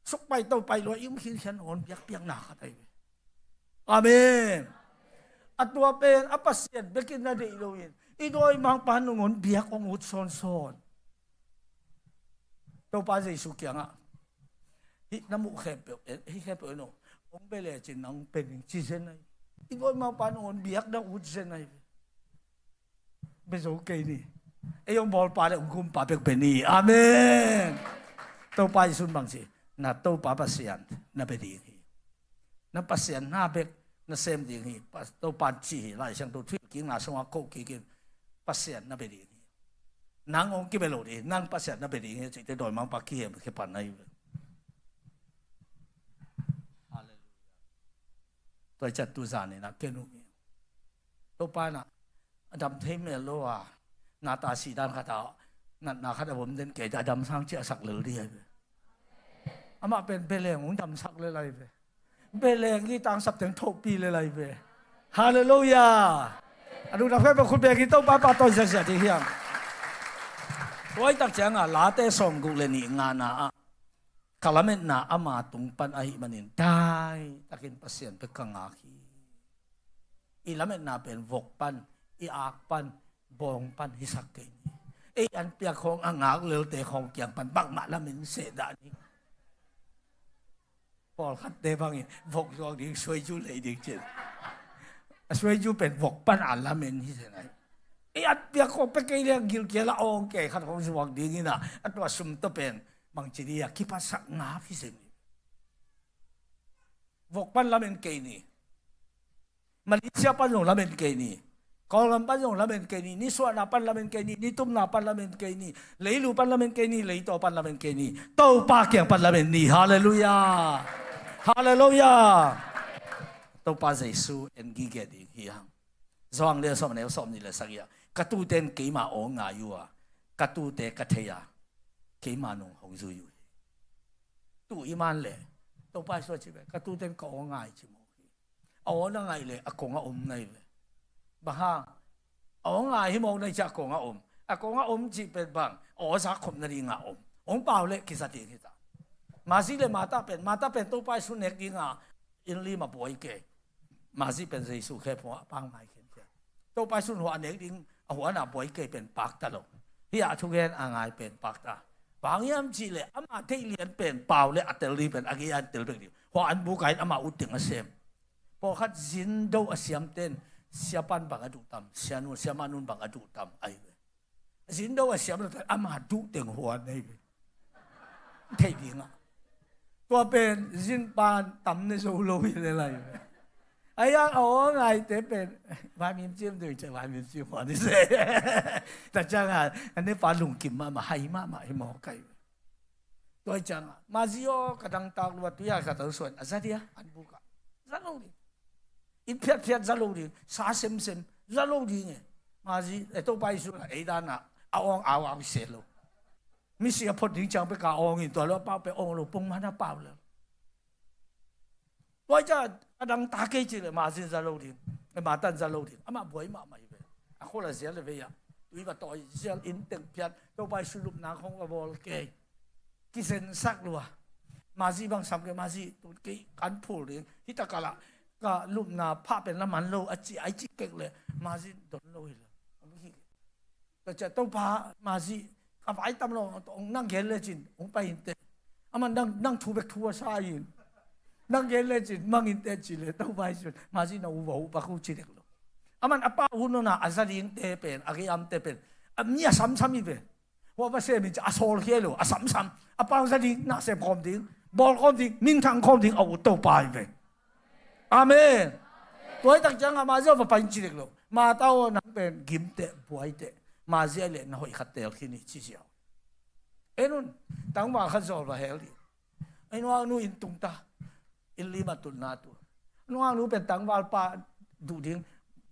suk pai to pai lua i um khinkhian nawn biakpiakna khat ahi ve. Amen. A tua pen a Pasian bekin na deih loin i dawimangpa nangawn biak hong ut sawnsawn. Topa Jesu kiangah, hih na muh khempeuh, eh, hih khempeuh en aw, hong bia lecin nang pia ning ci zen ahi. I dawimangpa nangawn biak na ut zen ahi. Bia zo kei ni. Ei hong bawlpa le hong gumpa bek bia ni. Amen. Topa Jesu'n bang ci? Na Topa Pasian na bia ding hi. Na Pasian na bek na sem ding hi. Pa-, Topa'n ci hi. Lai Siangtho thuhilhkikna sungah ko kikin, Pasian na bia ding hi. Nang hong kibia lo ding hi. Nang Pasian na bia ding hi. Cihte dawimangpa kihem khia pan ahi ve. Halleluiah. Tua hi ciang tu zan in ah ken uh hi. Topa in ah a dam thei mel lo a, na ta si dan khat a, natna khat a vom den kei a, dam sang ciahsak lel ding ahi ve. Amah pen bia leng hong damsak lel ahi ve. Bia leng i tangsap teng thohpih lel ahi ve. Halleluiah. A lungdam khempeuh khut bengin Topa pahtawi ziahziah ding hi hang. Tua hi tak ciang a, Late sawmguk le nih ngana ah, ka lametna ama tung pan ahih manin daitakin Pasian bek ka ngak hi. I lametna pen vok pan, i ak pan, bawng pan hisak kei ni. Ei an piak khawng a ngak lelte khawng kiang pan bangmah lamen seh dah ni. Pawlkhatte bangin vok zuak ding, suaizu lei ding cin. A suaizu pen vok pan a lamen hi se nai. Ei an piak khawng pia kei liang gilkial a awng kei khat khawng zuak ding in a, a tua sum tawh pen bangci ding a kipatsak ngap hi se ni. Vok pan lamen kei ni. Malaysia pan zong lamen kei ni. Kawlgam pan zong lamen kei ni, nisuahna pan lamen kei ni, nitumna pan lamen kei ni, leilu pan lamen kei ni, leitaw pan lamen kei ni, Topa kiang pan lamen ni. Halleluiah. Halleluiah. Topa Jesu en gige ding hi hang. Johan lian sawm, a neu sawmnih le sagih ah, ka tuute in keima aw ngai uh a, ka tuute ka thei a, keima nung hong zui uh hi. Tu i man le Topa Jesu a ci ve, ka tuute in ka aw ngai ci mawk hi. A aw na ngaih le a kong a om na hi ve. Bang hang? A aw ngai hi mawk na hi ci a kong a om. A kong a om cih pen bang? A aw zak khop nading a om. Hong pau le kiza ding hi ta. Mari le Martha pen, Martha pen Topa Jesu nek ding a inn lim a buai kei. Mari pen Jesu khe phung a pang ngai khin khin. Topa Jesu in hua nek ding a huan a buai kei pen pakta lo. Hi a thugen a ngai pen pakta. Bang hiam cih le ama theih lian pen pau le a tel ding pen a gei an tel bek ding. Hua an buk a in ama ut ding a sem. Pawlkhat zindo a siamten siapan bang a duh tam, sianu, siamanun bang a duh tam ahi ve. Zindo a siam lo ten ama duh teng huan ahi ve. Theih dingah. Tua pen zinpan tam ne zo lo hi le lai ve. Ahi hang a aw ngaite pen vaimim cim ding cia vaimim cim huan hi se. Ta ciangah a nepa lungkim mahmah, hai mahmah hi mawk ahi ve. Tua hi ciangah Mari aw ka dangtak lua, tui a ka tau suan a za dia an bukah. Za lo ding. Inn phiatphiat za lo ding, sa semsem za lo ding e. Mari, e, Topa Jesu la ei dan a a awng au au se lo. Misi a phot ding ciang pek a awng in tua lo a pau pek awng lo pongman a pau lo. Tua hi ciang a dangtak kei ci le Mari in za lo ding, e, Martha in za lo ding. Amah buai mahmah hi ve. A khol a zial le vei ah tui va tawi zial, inn teng phiat, Topa Jesu lupna khong va bawl kei. Kizensak lua. Mari bang sam kei, Mari tu kei kan phul ding. Hita kala ka lupna phah pen la man lo a ci, ai ci kek le Mari don lo hi lo. Ka cia Topa Mari ka vai tam lo, nang gen le cin hong pai in te. Aman nang, nang thu bek thu a sa in. Nang gen le cin mang in te ci le Topa Jesu Mari na u va uh bak uh ci dek lo. Aman a pau hun nona a za ding te pen, a gei am te pen a mi a samsam hi ve. Hua va sem in ci a sawl khia lo, a samsam. A pau za ding, na sem khawm ding, bawl khawm ding, minthang khawm ding a ut Topa hi ve. Amen. Tua hi tak ciangah Mari va pai in ci dek lo. Martha aw nang pen gim teh, buai teh. Mari a le na hoih khat teel khin hi ci ziau. En un, tangval khat zawl va hel ding. Ei nuaknu in tung ta. Inn lim a tutna tu. Nuaknu pen tangvalpa duh ding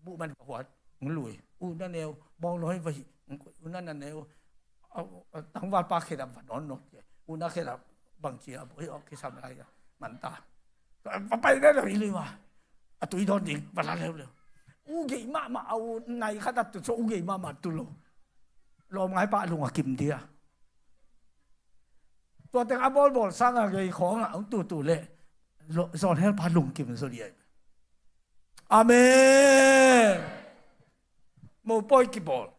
buh man ka huat. Hong lui. U na neu, bawngnawi va hih. Hong koih. U na na neu. A, a, tangvalpa khedap va nawn nawk. U na khedap bangci a buh hi awk kisam lai a. Man ta. Va pai leh lo inn lim a. A tui dawn ding. Va la leuleu. U gei mahmah a u nai khat a tu so u gei mahmah tu lo. Lawmngaipa lung a kim dia. Tua teng a bawlbawl sangah gei khawngah hong tutu leh zawlhelpa lungkim zaw dih ahi. Amen. Mopawi kibawl.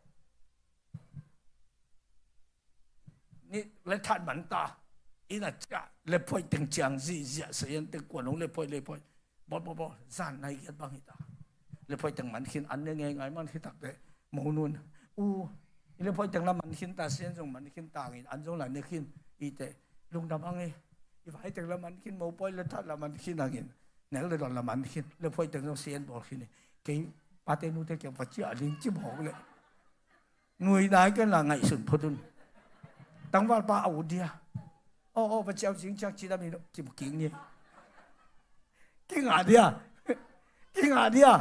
Ni le that man ta. Inn a ciah le phoih teng ciang zihziah sayan teng kuan hong le phoih le phoih. Bawl, bawl, bawl. Zan nai giat bang hi ta. Le phoih teng man khin, an ne ngei ngai man khi tak te. Mo nun. U, i le phoih teng la man khin ta, sian zong man khin ta ngin, an zong la ne khin. I te, lungdam ang e. I vai teng la man khin, mo poi le that la man khin angin. Nel le don la man khin. Le phoih teng zong sian bawl khin. Kei, pate nu te kiang va cia ling ci bawk le. Nui dai ken la ngaihsun phot un. Tangvalpa a ut dia. Aw, aw, va ciau cing ciang ci dam hi lo, ci buking ni. Kinga dia. Kinga dia.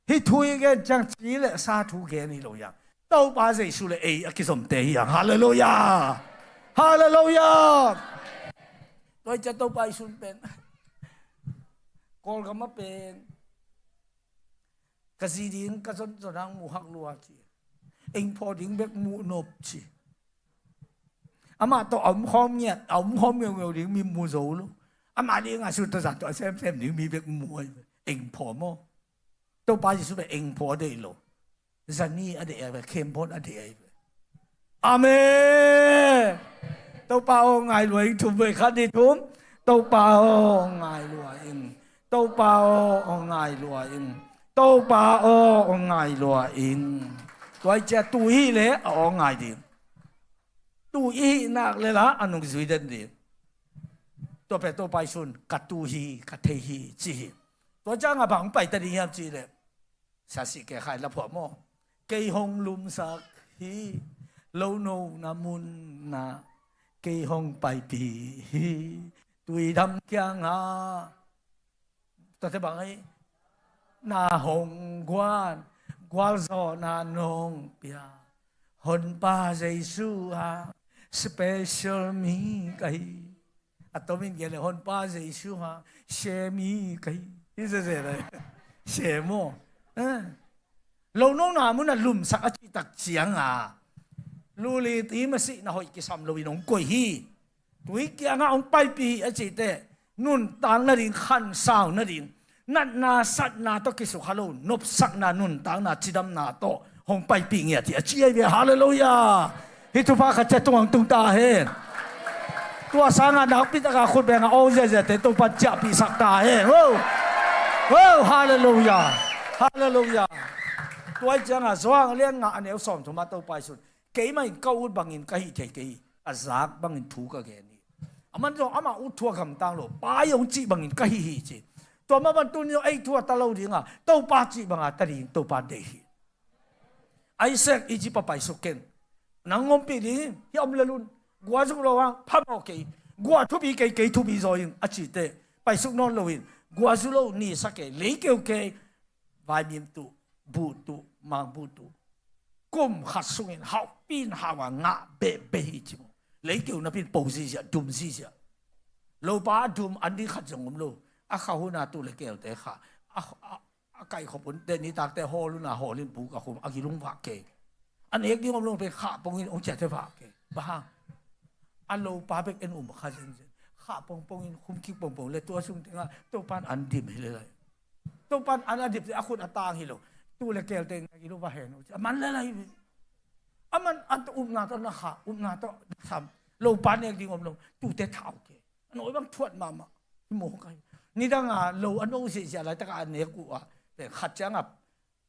Hih thu i gen ciang ci le sa thu gen hi lo yang. Topa Jesu le ei a kizomte hi yang. Halleluiah. Halleluiah. Tua i cia Topa i sun pen. Kawlgam a pen. Ka zi ding ka zon zon hang mu hak lua ci. Eng phaw ding bek mu nop ci. Amah tawh a om khawm ngiat, a om khawm ngeungeu ding mi mu zo lo. Amah ding a sut tawh zat tawh a semsem ding mi bek mu ai. Eng phaw maw? Topa Jesu bek eng phaw a deih lo. Zani a deih ai ve, khemphawn a deih ai ve. Amen. Topa aw ngai lua ing, thum ve, khat nih thum. Topa aw ngai lua ing. Topa aw ngai lua ing. Topa aw ngai lua ing. Tua i cia tu hi le a aw ngai ding. Tu i hih nak le la a nung zui den ding. Tua pen Topa i sun ka tu hi, ka thei hi ci hi. Tua ciang a bang pai ta ding hiam ci le. Sasi ke khai la phuah maw. Kei hong lumsak hi, lo nona munna kei hong paipih hi, tuidam kiangah. Tuate bang ahi, na hong guan, gualzawhna nong pia. Honpa Jesu a special mi ka hi. A tomin gen le Honpa Jesu a share mi ka hi. Hi zezeh lai. Share maw. Eh. Lo nona mun a lumsak a cihtak cianga, luli ti masih na hoih kisam loin hong koih hi. Tui kiangah hong paipih hi a cihteh, nuntak nading, khansau nading, natna satna tawh kisukha lo, nopsakna, nuntakna, cidamna tawh hong paipih ngiat hi a ci ahi ve. Halleluiah. Hih thupha khat ciat tungah hong tung ta hen. Tua sangah nakpi taka khut bengah aw ziaziate Topa ciahpihsak ta hen. Wow. Wow, halleluiah. Halleluiah. Tua hi ciangah Johan a lian nga a neu sawmthum ah Topa Jesu'n, keimah in ka ut bangin ka hih thei kei hi. A zak bangin thu ka gen hi. Aman zong amah ut thu a gamtang lo, Pa i hong cih bangin ka hih hi ci. Tua mah bang tuni zong ei thu a ta lo dinga, Topa cih banga ta ding Topa deih hi. Isaac, Egypt ah paisuk ken. Nang ompih ding hi, hih om lel un. Guah zuk lo hang phamawh kei. Guah thupi kei, kei thupi zaw ing a cihteh, paisuk nawn lo in. Guah zu lo, ni sa kei, lei keu kei. Vaimim tuh, buh tuh, mang buh tuh. Kum khat sungin hauhpi in hau a ngah behbeh hi ci maw. Lei keu napi in po zihziah, dum zihziah. Lopa a dum an ding khat zong om lo. A khah hun a tuh le kelte khah. A, a, a kaihkhop un teh nitakte hawl un a hawl in buk a khum a gil hong vak kei. A nek ding om lo pen khah pongin hong ciahte vak kei. Bang hang? A lopa bek en um kha zenzen. Khah pongpongin khum kik pongpong le tua sung tengah Topa'n an dim hi le lai. Topa'n an a dim teh a khut a tang hi lo. Tuh le kelte in a gil hong va hen uh ci. A man le lai ve. Aman an tawh upna tawh na khah, upna tawh na sam. Lopa nek ding om lo. Tuate thau kei. A nawi bang thuat mahmah. Hi maw kai. Nidanga lo a no zihziah laitakah a nek uh a, pen khat ciangah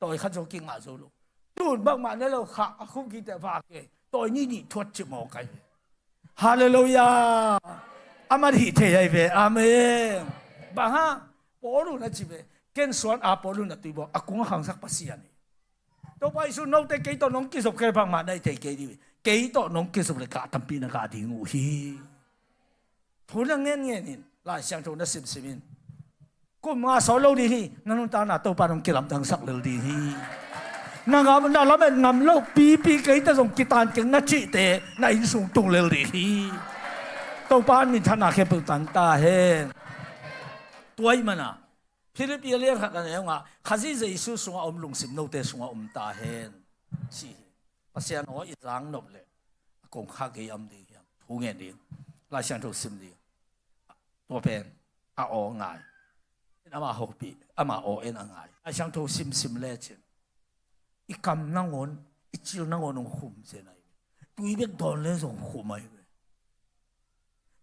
tawi khat zo kingah zo lo. Tun bangmah ne lo khah, a khum kik teh vak kei. Tawi nih nih thuat ci maw kai. Halleluiah. Aman hih thei ahi ve. Amen. Bang hang? Paul un a ci ve. Ken suan a Paul un a tuibawk a kung a khangsak Pasian hi. Topa Jesu'n note kei tawh nong kizop kei bangmah na hi thei kei ding hi. Kei tawh nong kizop le gah tampi na gah ding uh hi. Thu na ngen ngen in, Lai Siangtho na simsim in. Kum nga sawt lo ding hi, na nuntakna Topa nong kilamdangsak lel ding hi. Na ngam, na lamet ngam lo pipi kei teh zong kitan keng na cihte na inn sung tung lel ding hi. Topa in minthanna khempeuh tang ta hen. Tua ahih manin Philippi a lian khat a neu nga, Khazih Jesu sungah om lungsim note sungah om ta hen. Ci hi. Pasian aw i zang nop le a kongkhak gei a om ding hiam? Thu ngen ding. Lai Siangtho sim ding. Tua pen a aw ngai. Ama hopih, ama aw en a ngai. Lai Siangtho simsim lecin i kam nangawn, i cil nangawn hong khum zen ahi. Tui bek dawn le zong khum ahi ve.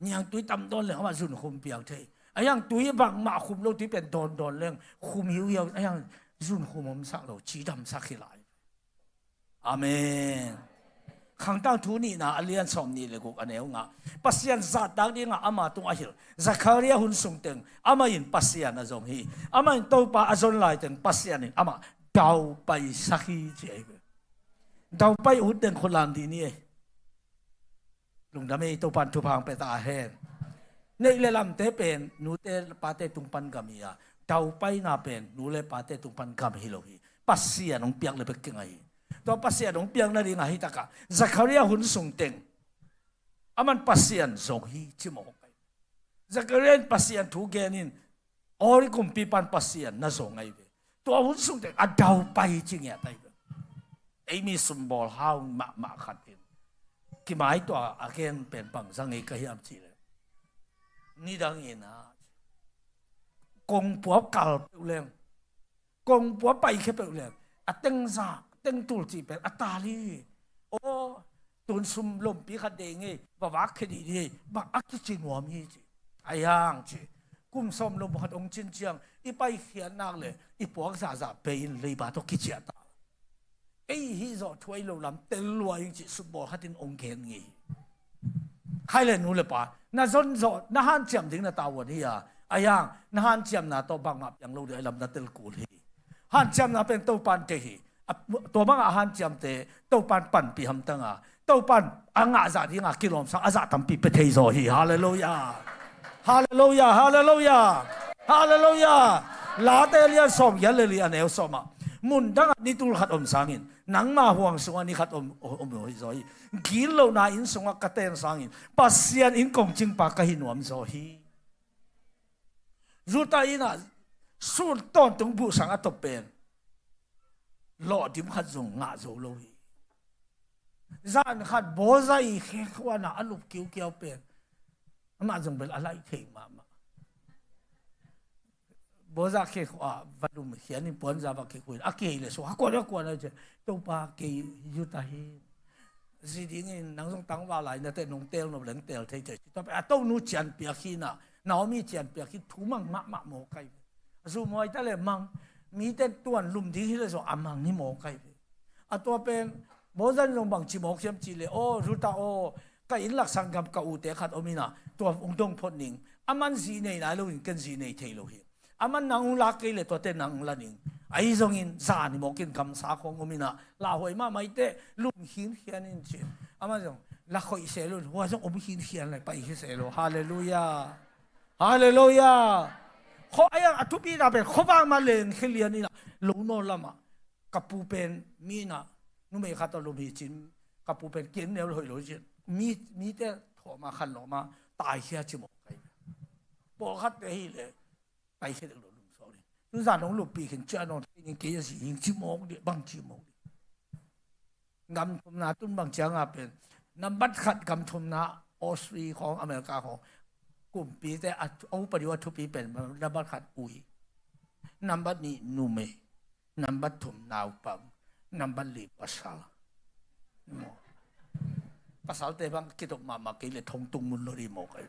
Niangtui tam dawn leng amah zunkhum piang thei. A hiang tui bangmah khum lo tui pen dawn dawn leng khum hiuhiau. A hiang zunkhum omsak lo, cidamsak hi lai. Amen. Khangtang thu nihna a lian sawm nih le guk a neu nga, Pasian zahtak dingah ama tung a hilh Zakaria hun sungteng amah in Pasian a zong hi. Amah in Topa a zon laiteng Pasian in amah daupaisak hi ci ahi ve. Daupai ut teng khut lam dih ni ei. Lungdam ei, Topa'n thupha hong pia ta hen. Neih le lamte pen nute pate tung pan gam hi a, daupaina pen nu le pate tung pan gam hi lo hi. Pasian hong piak le bek kinga hi. Tua Pasian hong piak nading ahi takah Zakaria hun sungteng aman Pasian zong hi ci mawk ahi. Zakaria in Pasian thu gen in, aw, i kumpipa'n Pasian na zong ahi ve. Tua hun sungteng a daupai ci ngiat ahi ve. Ei mi sumbawl hau mahmah khat in kimai tua a gen pen bang za ngei ka hiam cih leh, nidang in a kongpua kal peuh leng, kongpua paikhia peuh leng, a tengzak tengtul cih pen a tal hi. Aw, tun sum lompi khat dei ngei, va vak khia dih dih, bang a kici nuam hi ci. A hiang ci, kum sawm lom khat hong cin ciang i paikhiat nak le i puak zahzah bei in leiba tawh kiciah ta. Ei hih zawh thu ahi lo lam tel lua ing cih sumbawl khat in hong gen ngei hi. Khai le nu le pa, na zon zawh, na hanciam ding na tavuan hi a, a hiang na hanciamna tawh bangmah piang lo ding ahi lam na tel kul hi. Hanciamna pen Topan deih hi. A, tua bangah a hanciamte Topan panpih hamtang a, Topan a ngah zah dinga kilawmsang a zah tampi pia thei zaw hi. Halleluiah. Halleluiah. Halleluiah. Halleluiah. Late lian sawmgiat le li a neu sawmah, mundangah ni tul khat om sangin nangma huang sungah ni khat om, om, om hi zaw hi. Gitlohna inn sungah ka ten sangin Pasian inn kongcingpa ka hi nuam zaw hi. Judah innah sun tawntung buhsang a top pen lawhdim khat zong ngah zo lo hi. Zan khat Boaz i khe khuanah a lup kiukiau pen amah zong bel a laih thei mahmah. Boaz khe khua va lum khian in puanza va khe khuin a kei le so a kuan a kuan a ce, Topa kei Judah hi. Zi dingin nang zong tangval lai na te nong tel nop leng tel thei thei. Tua pen a tonu cianpiak hi na, Naomi cianpiak hi, thu mang mahmah mawk kai ve. A zu muai ta le mang, mite tuan lum ding hi le zong a mang hi mawk kai ve. A tua pen Boaz in zong bangci mawk hiam ci le, aw Ruta aw, ka inn lak sanggam ka ute khat om ina, tua ung dong phot ning. A man zi nei nai lo in ken zi nei thei lo hi. A man nang ung lak kei le tuate nang ung la ning. Ahi zongin zan hi mawkin gamsa khong om ina, lauhuai mahmah i teh lum khinkhian in ci. A man zong la khoih se lo, hua zong om khinkhian lai pai hi se lo. Halleluiah. Halleluiah. Kho a yang a thupi na pen khovang ma leng khilian ina, lo naw lamah ka pu pen mi na numei khat a lum hi cin, ka pu pen kin neu hoih lo cin, mi, mite thawh ma khan lo ma, taikhia ci mawk kai. Pawlkhat te hi le taikhia dek lo lum sawk ding. Tuzan hong lupi khin cia nawn thei ning kei a si hing ci mawk ding, bang ci mawk ding. Gam thumna tun bang cianga pen nambat khat gam thumna Australia khawng, America khawng, kumpite a, a upadi uh a thupi pen nambat khat ui, nambat nih numei, nambat thum naupang, nambat li pasal. Maw? Pasalte bang kidop mahmah kei le thong tung mun lo dih maw kai.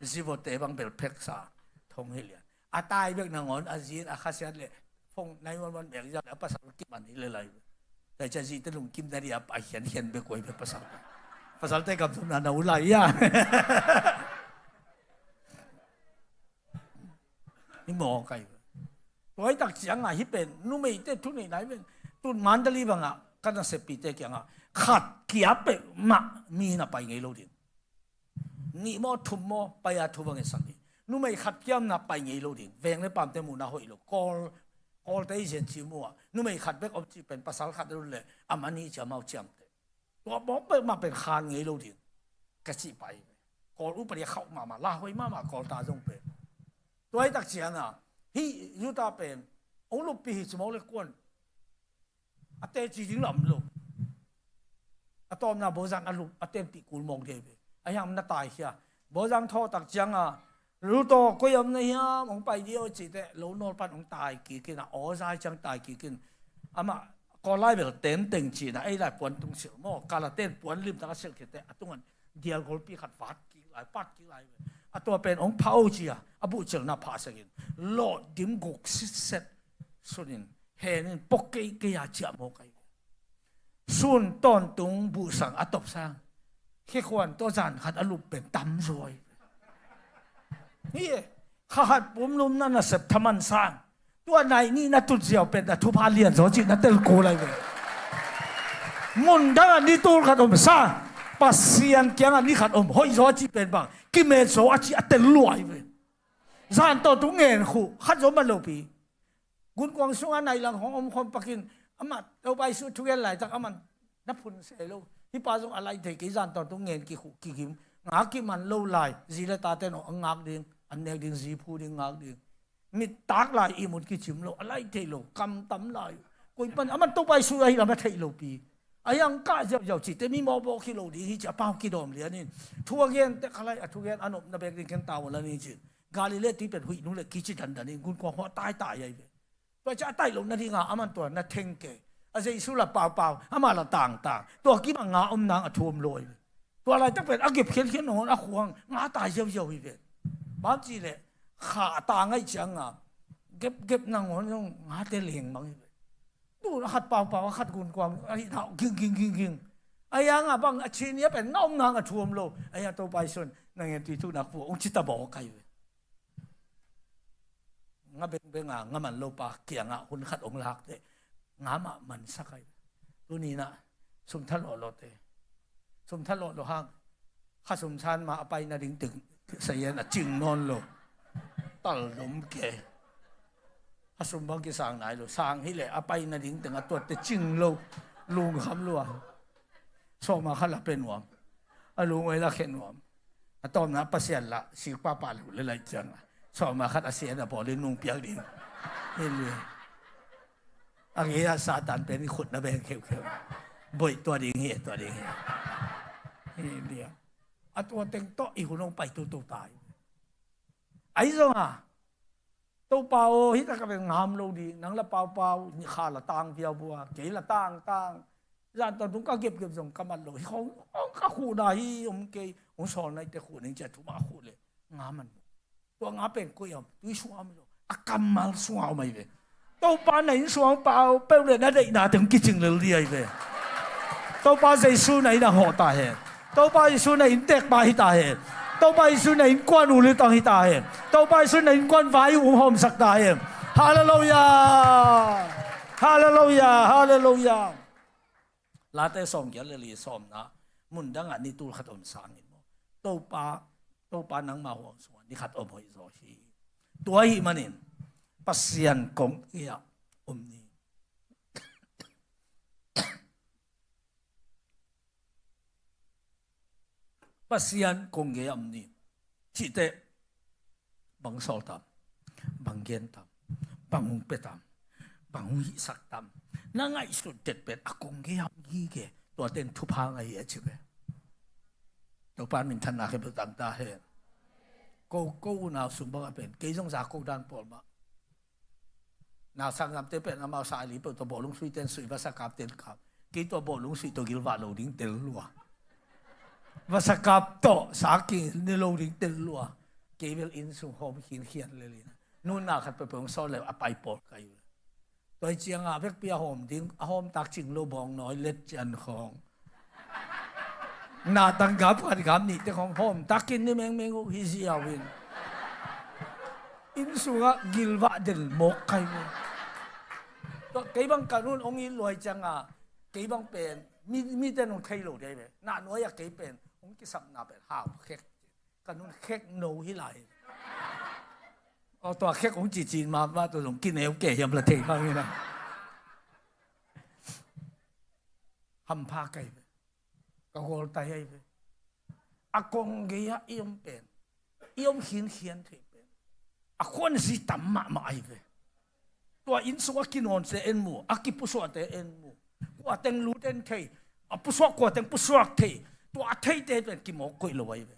Zivote bang bel pheksa thong hi lian. A tai bek nangawn a zin a khasiat le phone nine one one mek zia le a pasal kiman hi le lai. Lai cia zite lungkim na dih a pai hian hian bek kuai bek pasal. Pasalte kam thum na na u lai ia. Hi maw kai. Tuai tak cianga hi pen numeite thu nei lai pen tun Mandalay banga ka nasepite kianga khat kia pek mah mi na pai ngei lo ding. Nih maw thum maw pai a thu bangin sak ding. Numei khat kiamna pai ngei lo ding. Veng le pamte muhna hoih lo. Kawl, Kawlte i zian ci mu a numei khat bek om ci pen pasal khat a lun le a man hi cia mau ciamte. Tua bawk peuhmah pen khan ngei lo ding ka cih pai. Kawl upadi a khauh mahmah, lauhuai mahmah Kawlta zong pen. Tuai tak cianga hih Judah pen hong luppih hi ci mawk le kuan a teci ding lam lo. A tawpna Boaz a lup a tenpih kul mawk dei ve. A hiam na taikhia. Boaz thawh tak cianga Ruth aw, koi om na hiam, hong pai dih aw cih teh lo nawl pan hong tai kik in a, aw zai ciang tai kik in. Amah Kawl lai bel tenteng cihna ei lai puan tung silh maw, Kalaten puan limtak a silh khit teh a tungan dial golpi khat vat kik lai, pat kik lai. A tua pen hong phah aw ci a, a buhcilna phah sek in lawh dim guk sitset sun in hen in pok keikei a ciah maw kai. Sun tawntung buhsang a topsang khekhuan tawh zan khat a lup pen tamzuai. Hi e, kha khat pumlum na nasep thaman sang tua nai nih na tun ziau pen a thupha lian zaw cih na tel ko lai ve. Mundang a ni tul khat om sa, Pasian kiangah ni khat om hoih zaw cih pen bang kimet zaw a cih a tel luai ve. Zan tawntung ngen khuh khat zaw man lopi. Gunkuang sungah nai lang hong om khawm pakin amah Topa Jesuh thugen laitak amah na phun se lo. Hih pa zong a lai thei kei, zan tawntung ngen kikhuh kigim, nga kiman lo lai. Zi le tate nawh a ngak ding, an nek ding, zi phu ding, ngak ding. Mit tak lai ihmut kicim lo, a lai thei lo, kam tam lai. Koi pan amah Topa Jesuh ahi lam a theih lopi. A hiang kah ziauziau cihte mi mawkmawk hi lo ding hi ci a pau kidawm lian in thu a gen tek khalai a thugen a nopna bek ding ken tau la ni cin. Galilee tui pen huih nung le kici dandan in gunkuang hua taitai ahi ve. Tua cia a taih loh nadinga aman tua na theng ke. A Jesu la paupau, ama la tangtang. Tua kima nga om nang a thuam lo ahi ve. Tua laitak pen a gep khiankhian nangawn a khuang nga tai ziauziau hi ve. Bang ci le kha a ta ngaih cianga gepgep nangawn zong ngate leng mang hi ve. Tun a khat paupau a khat gunkuang a hih thau ging ging ging ging. A hianga bang a chini a pen na om nang a thuam lo. A hia Topa Jesu'n na ngen tui thuhna khu ong ci ta baw kai ve. nga bengbeng a nga man lopa kiangah hun khat hong lak teh nga mah mansak ahi. Tuni-in ah sum thalawhlawh teh, sum thalawhlawh hang kha sum san mah a pai nading teng sayan a cing nawn lo. Tal dom kei. Kha sum bang kisang nai lo. Sang hileh a pai nading teng a tuatte cing lo. Lungkham lua. Sawma khat la pe nuam. A lungoi la khe nuam. A tawpna Pasian la sikpapa lo le lai ciang a sawma khat a sian a bawlin nungpiak ding. Hi lian. A gei-ah Satan pen i khutna beng kheukheu. Boih tua ding hi, tua ding hi. Hi lian. A tua teng tawh i hun hong pai tutu tai. Ahi zong a Topa aw, hih takah pen ngam lo ding, nang la paupau, kha la tang viauvua, kei la tangtang. Zan tawntung ka gepgep zong ka mat lo, hih khong, khong ka khuhna hi om kei, hong sawlna i te khuh ning cia thumah khuh leh nga man lo. Tua nga pen koi om, tui sungah om lo, a kammal sungah om ahi ve. Topa na inn sungah pau peuh le na deihna teng kicing lel ding ahi ve. Topa Jesu na inn ah hawh ta hen. Topa Jesu na inn tekpa hi ta hen. Topa Jesu na innkuan u lutang hi ta hen. Topa Jesu na innkuan vai u hong hawmsak ta hen. Halleluiah. Halleluiah. Halleluiah. Late sawmgiat le li, sawmna mun dangah ni tul khat om sangin maw, Topa, Topa nangma huang sungah ni khat om hoih zaw hi. Tua ahih manin Pasian kong gei-ah om ni. Pasian kong gei-ah om ni. Cih teh bang sawl tam, bang gen tam, bang hong pia tam, bang hong hihsak tam, na ngaihsut det pen a kong gei-ah om hi ke. Tua ten thupha ngah hi a ci ve. Topa minthanna khempeuh tang ta hen. Ko, ko unau sung bangah pen kei zong za ko dan pawl mah. Na sanggamte pen amau sa li peuh tawh bawlung sui ten sui, vasakap ten kap. Kei tua bawlung sui tawh gilvah lo ding tel lua. Vasakap tawh sa ki ne lo ding tel lua. Kei bel inn sung hawm khinkhian lel in, nunna khat peuhpeuh hong sawl le a pai pawl kai uh. Tua hi ciangah vekpi a hawm ding, a hawm tak cing lo bawng nawi let cian khawng. Na tang gap khat gap nih te khawng hawm takin ni mengmeng uh hi ziau in. Inn sungah gilvah del mawk kai uh. Tua kei bang ka nun hong it luai ciangah kei bang pen mi, mite nong thei lo dei ve. Na nuai-ah kei pen hong kisapna pen hau khek. Ka nun khek no hi lai. Aw, tua khek hong cici mahmah tua zong kineu kei hiam la thei hang hi na. Hampha kai ve. Ka gawltai ahi ve. A kong gei-ah i om pen, i om khinkhian thei pen a khuanzi tam mahmah ahi ve. Tua inn sung a kinawnte en mu, a kipusuahte en mu, kua teng lut en thei, a pusuak kua teng pusuak thei, tua a theite pen kimawk koih lo ahi ve.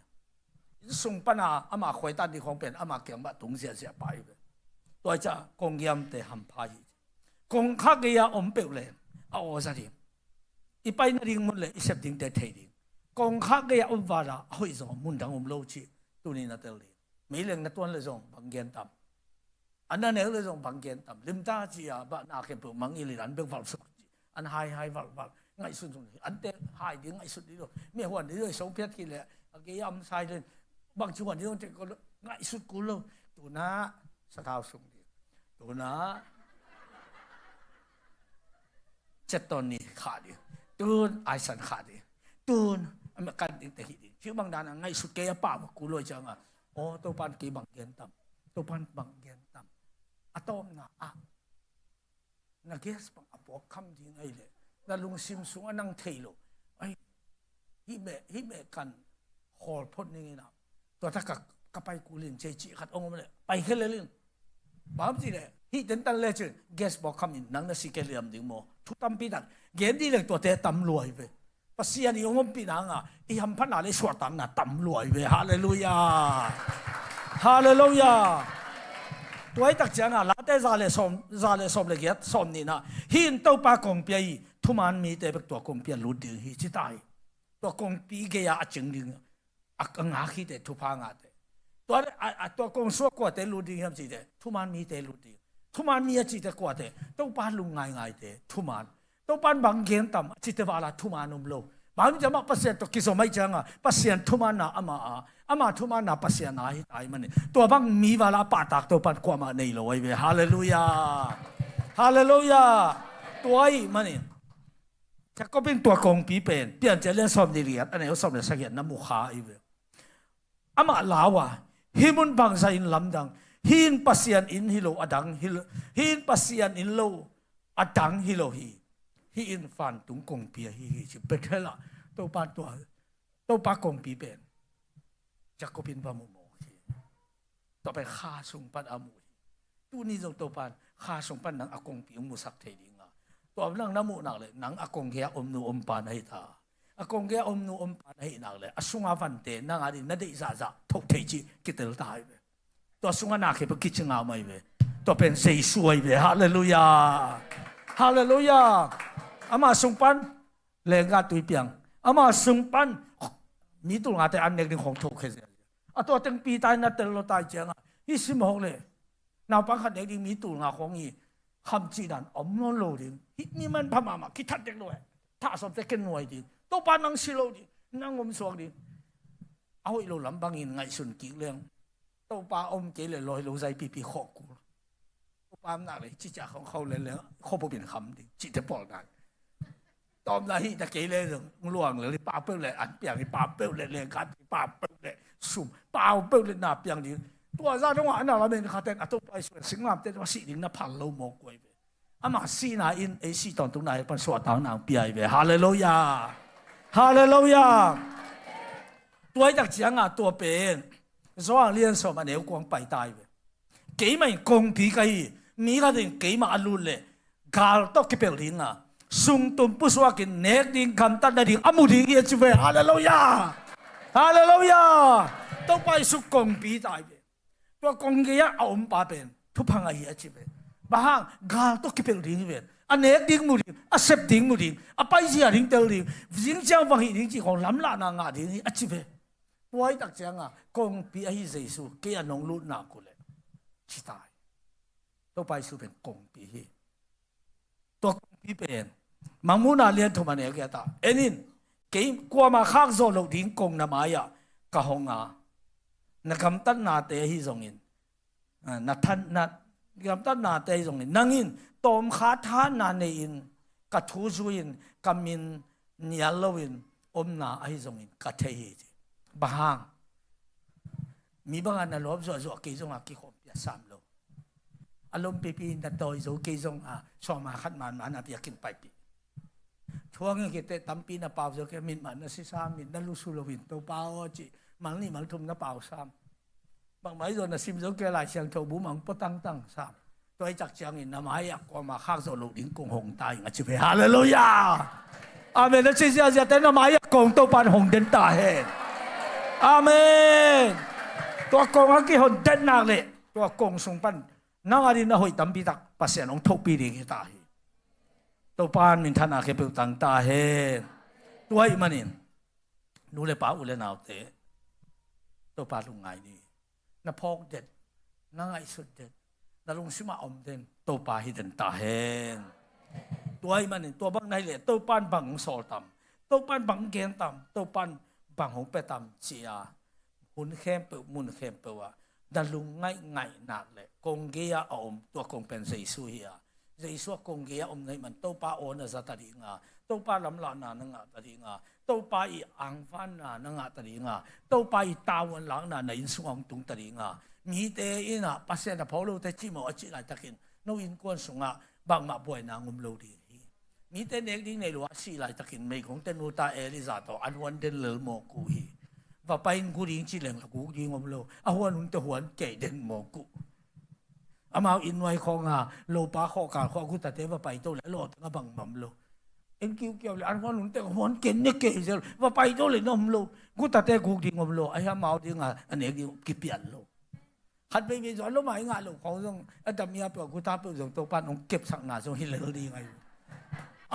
Inn sung pana ama khuaitan ding khawng pen ama kiang mah tung ziahziah pa ahi ve. Tua hi ciah kong gei-ah omte hampha hi. Kongkhak gei-ah om peuh le a aw za ding. I pai nading mun le i sep dingte thei ding. Kongkhak gei-ah om vala a hoih zaw mun dang om lo cih tuni na tel ding. Meileng na tuan le zong bang gen tam? An na nek le zong bang gen tam? Limta ci-a bah na khempeuh mangngilh in an bek valh suk ci, an haihai valhvalh. Ngaihsun sung hi ante hai ding ngaihsut dih lo. Meh huan dih lo, i song phiat khit leh a gei-ah om sai len. Bangci huan dih lo, ngaihsut kul lo. Tuna sathau sung dih. Tuna ceton ni khah dih. Tun aisan khah dih. Tun a meh kan ding te hih dih. Ci bang dan a ngaihsut kei a pah mah kul lo ciangah, aw, Topan kei bang gen tam? Topan bang gen tam? A tawpna ah na gas bang a puak kham ding ahih leh na lungsim sungah nang thei lo. Ai, hih meh, hih meh kan hawl phot ning in ah, tua tak ka, ka pai kul in cei cih khat hong om leh pai khia lel in. Bang hang hiam cih leh hih tentan le cin gas puak kham in nang na si kei liam ding maw? Thu tampi tak gen dih leng tuate tam lua hi ve. Pasian i hong ompihna hangah i hamphatna le i suahtakna tam lua hi ve. Halleluiah. Halleluiah. Tua hi tak ciangah Late za le sawm, za le sawm le giat, sawm nihna, hih in Topa kongpi ahi, thuman mite bek tua kongpi ah lut ding hi ci ta hi. Tua kongpi gei-ah a cing ding, a, a ngak hi teh, thupha ngahte. Tua, a, a, tua kongsuah kuate lut ding hiam cih teh, thuman mite lut ding. Thuman mi a cih teh kuate? Topa lung ngaingaite thuman. Topan bang gen tam a cih teh vala thuman om lo. Bang hang hiam cih leh amah Pasian tawh kizom ahih ciangin, Pasian thumanna amah a, ama thumanna Pasian a hi ta ahih manin, tua bang mi val a pahtak Topa'n kuamah nei lo ahi ve. Halleluiah. Halleluiah. Tua ahih manin Jacob in tua kongpi pen Piancil a lian sawm nih le giat, a neu sawm le sagih ah na mu kha hi ve. Amah lau a, hih mun bangzah in lamdang, hih in Pasian inn hi lo, a dang hi lo, hih in Pasian inn lo, a dang hi lo hi. Hih in vantung kongpi ahi hi, ci. Bethel ah Topa tua, Topa kongpi pen Jacob in va mu mawk hi. Tua pen kha sung pan a mu hi. Tuni zong Topa'n kha sung pan nang a kongpi hong musak thei ding a, tua nang na muh nak leh nang a kong gei a om nu om pa na hi ta. A kong gei a om nu om pa na hih nak leh a sunga vante nang a ding na deih zahzah thoh thei cih kitel ta hi ve. Tua sungah na khempeuh kici ngam ahi ve. Tua pen Jesu ahi ve. Halleluiah. Halleluiah. Ama sung pan lenggah tui piang, ama sung pan mi tul ngate an nek ding khawng thoh khia zia. A tua teng Peter in na tel lo ta ahih ciangin, hih sim hawk leh naupang khat nek ding mi tul nga khawng hi, khamcih dan om nawn lo ding. Hih mi manpha mahmah, kithat dek lo eh. Thah sawmte ken nuai ding. Topa nang si lo ding, nang om suak ding. A hoih lo lam bangin ngaihsun kik leng, Topa om kei leh lawi lo zaipipi khawh kul. Topa om nak leh cih ciang khawng khawh leh leng khuabup in kham ding cihte pawl dan. Tawmna hih ta kei leh zong luang lel hi, pau peuh leh an piang hi, pau peuh leh lengkan hi, pau peuh leh sum, pau peuh leh na piang ding. Tua zah dongah a na lamen khaten a Topa Jesu in singlamteh tungah sih ding na phal lo mawk uh ahi ve. Ama sihna in ei sih tawntung nai pan suahtakna hong pia hi ve. Halleluiah. Halleluiah. Tua hi tak ciangin tua pen Johan lian sawm a neu kua hong pai ta hi ve. Keimah in kongpi ka hi. Mi khat in keimah a lut leh gal tawh kipelh ding a, sungtum pusuakin nek ding, gamtat nading a mu ding hi, a ci ve. Halleluiah. Halleluiah. Topa Jesu kongpi ta hi ve. Tua kong gei ah a om pa pen thupha ngah hi, a ci ve. Bang hang? Gal tawh kipelh ding hi ve. A nek ding mu ding, a sep ding mu ding, a paizia ding tel ding, zing ciang vang hih ding cih khawng lamlahna ngah ding hi, a ci ve. Tua hi tak ciangin kongpi ahi Jesu kei a nong lut nak uh leh, ci ta hi. Topa Jesu pen kongpi hi. Tua kongpi pen Mangmuhna lian thum a neu giat ah, en in, kei kuamah khak zawh loh ding kong na mai-ah ka hong a, na gamtatnate ahi zongin, ah, na than, na gamtatnate ahi zongin, nang in tawmkha thahatna nei-in ka thu zui-in ka min nial loin omna ahi zongin ka thei hi, ci. Bang hang? Mi bangah na lawp zuahzuah kei zongah kikhawm pia sam lo. A lompipi na tawi zo kei zongah sawma khat manman a piakin paipih. Thuang in kite tampi na pau zo kei, mit mah na si sam, mit na lusu loin Topa aw cih mal nih mal thum na pau sam. Bangmah hi zaw na sim zo kei, Lai Siangtho bu mah hong pua tangtang sam. Tua hi tak ciangin na mai-ah kuamah khak zawh loh ding kong hong ta ing, a ci ve. Halleluiah. Amen. Na ci ziaziate na mai-ah kong Topa'n hong den ta hen. Amen. Tua kong a kihon den nak leh tua kong sung pan nang a ding na hoih tampi tak Pasian hong thohpih ding hi ta hi. Topa'n minthanna khempeuh tang ta hen. Tua ahih manin nu le pa, u le naute, Topa lungngai ni. Na phawk den, na ngaihsut den, na lungsimah om den Topa hi den ta hen. Tua ahih manin tua bang na hih leh Topa'n bang hong sawl tam, Topa'n bang hong gen tam, Topa'n bang hong pia tam ci-a hun khempeuh, mun khempeuh ah na lungngaih ngaih nak leh kong gei-ah a om tua kong pen Jesu hi a, Jesu a kong gei-ah om na hih man Topa aw na za ta ding a, Topa lamlahna na ngah ta ding a, Topa i angvanna na ngah ta ding a, Topa i tavuan lakna na inn sungah hong tung ta ding a. Mite in ah Pasian a pho lote cimawh a cih laitakin no innkuan sungah bangmah buaina hong om lo ding hi. Mite nek ding nei lo a sih laitakin meigongte nu ta Elijah tawh an huan den lel mawk uh hi. Va pai in gu ding ci leng a guk ding om lo. A huan hunte huan kei den mawk uh. Amau inn nuai khawng a lopa khawhkal khawng a gutate va pai to leh a lawhteng a bang mam lo. En kiukiau leh an huan hunte huan ken ne kei zel, va pai to leh na om lo. Gutate guk ding om lo. Ahi amau ding a, a nek ding kipian lo. Khat veivei zong a lom a i ngah loh khawng zong a dam i a peuh a guta peuh zong Topa'n hong kepsakna zong hi lel ding ahi.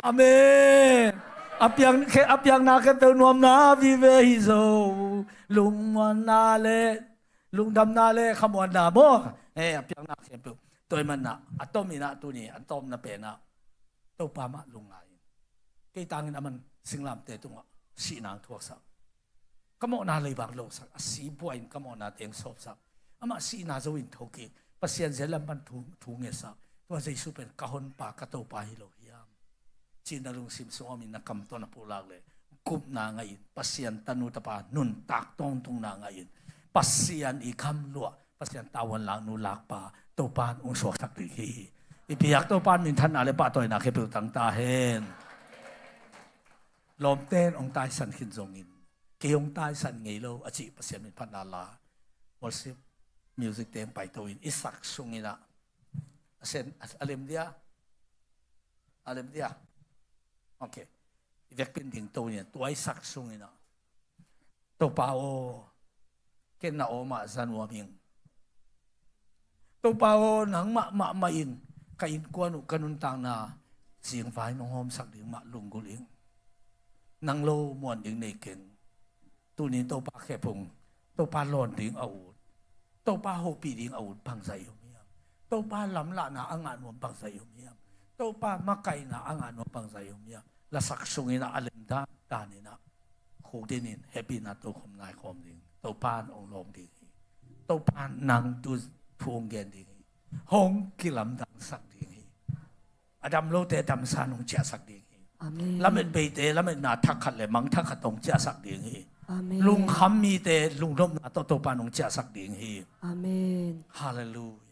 Amen. A piang, a piangna khempeuh nuamna vive hi zo. Lungmuanna le lungdamna le khamuanna maw? Eh, a piangna khempeuh. Tua ahih manin ah a tom in ah tuni a tawpna pen ah Topa mah lungngai in. Kei tangin aman singlamteh tungah sihna hong thuaksak. Ka mawhna leibang losak, a si buain ka mawhna teng sawpsak. Amah sihna zo in thokik, Pasian zia lam pan thu, thu ngetsak. Tua Jesu pen ka honpa, ka Topa hi lo hiam? Cih na lungsim sung om in na kam tawh na pulak leh, gupna ngah in, Pasian tanu tapa nuntak tawntungna ngah in, Pasian i kham luah, Pasian tavuan laknu lakpa Topan hong suaksak ding hi. I biak Topan minthanna le pahtawina khempeuh tang ta hen. Lawmten hong taisan khin zongin, kei hong taisan ngei lo a cih Pasian min phatna la, worship music teng paito in, i sak sungin ah, a sen, a, a lem dia, a lem dia. Ok. I vekpi in dingto ni, tua i sak sungin ah, Topa aw, ken na aw mah za nuam ing. Topa aw, nangmah mahmah in ka innkuan uh, ka nuntakna zingvai nong hawmsak ding mah lunggulh ing. Nang lo muan ding nei keng. Tuni in Topa khephung, Topa lawn ding a ut, Topa hopih ding a ut bangzah i om hiam? Topa lamlahna a ngah nuam bangzah i om hiam? Topa makaihna a ngah nuam bangzah i om hiam? Lasak sungin ah a lemdan danin ah khukdin in, hehpihna tokhom naikhawm ding, Topan hong lawng ding hi. Topan nang tu thu hong gen ding hi. Hong kilamdangsak ding hi. A dam lote damsa nong ciahsak ding hi. Amen. Lamet beite lametna thak khat le mang thak khat hong ciahsak ding hi. Amen. Lungkham mite lungnopna tawh Topa nong ciahsak ding hi. Amen. Halleluiah.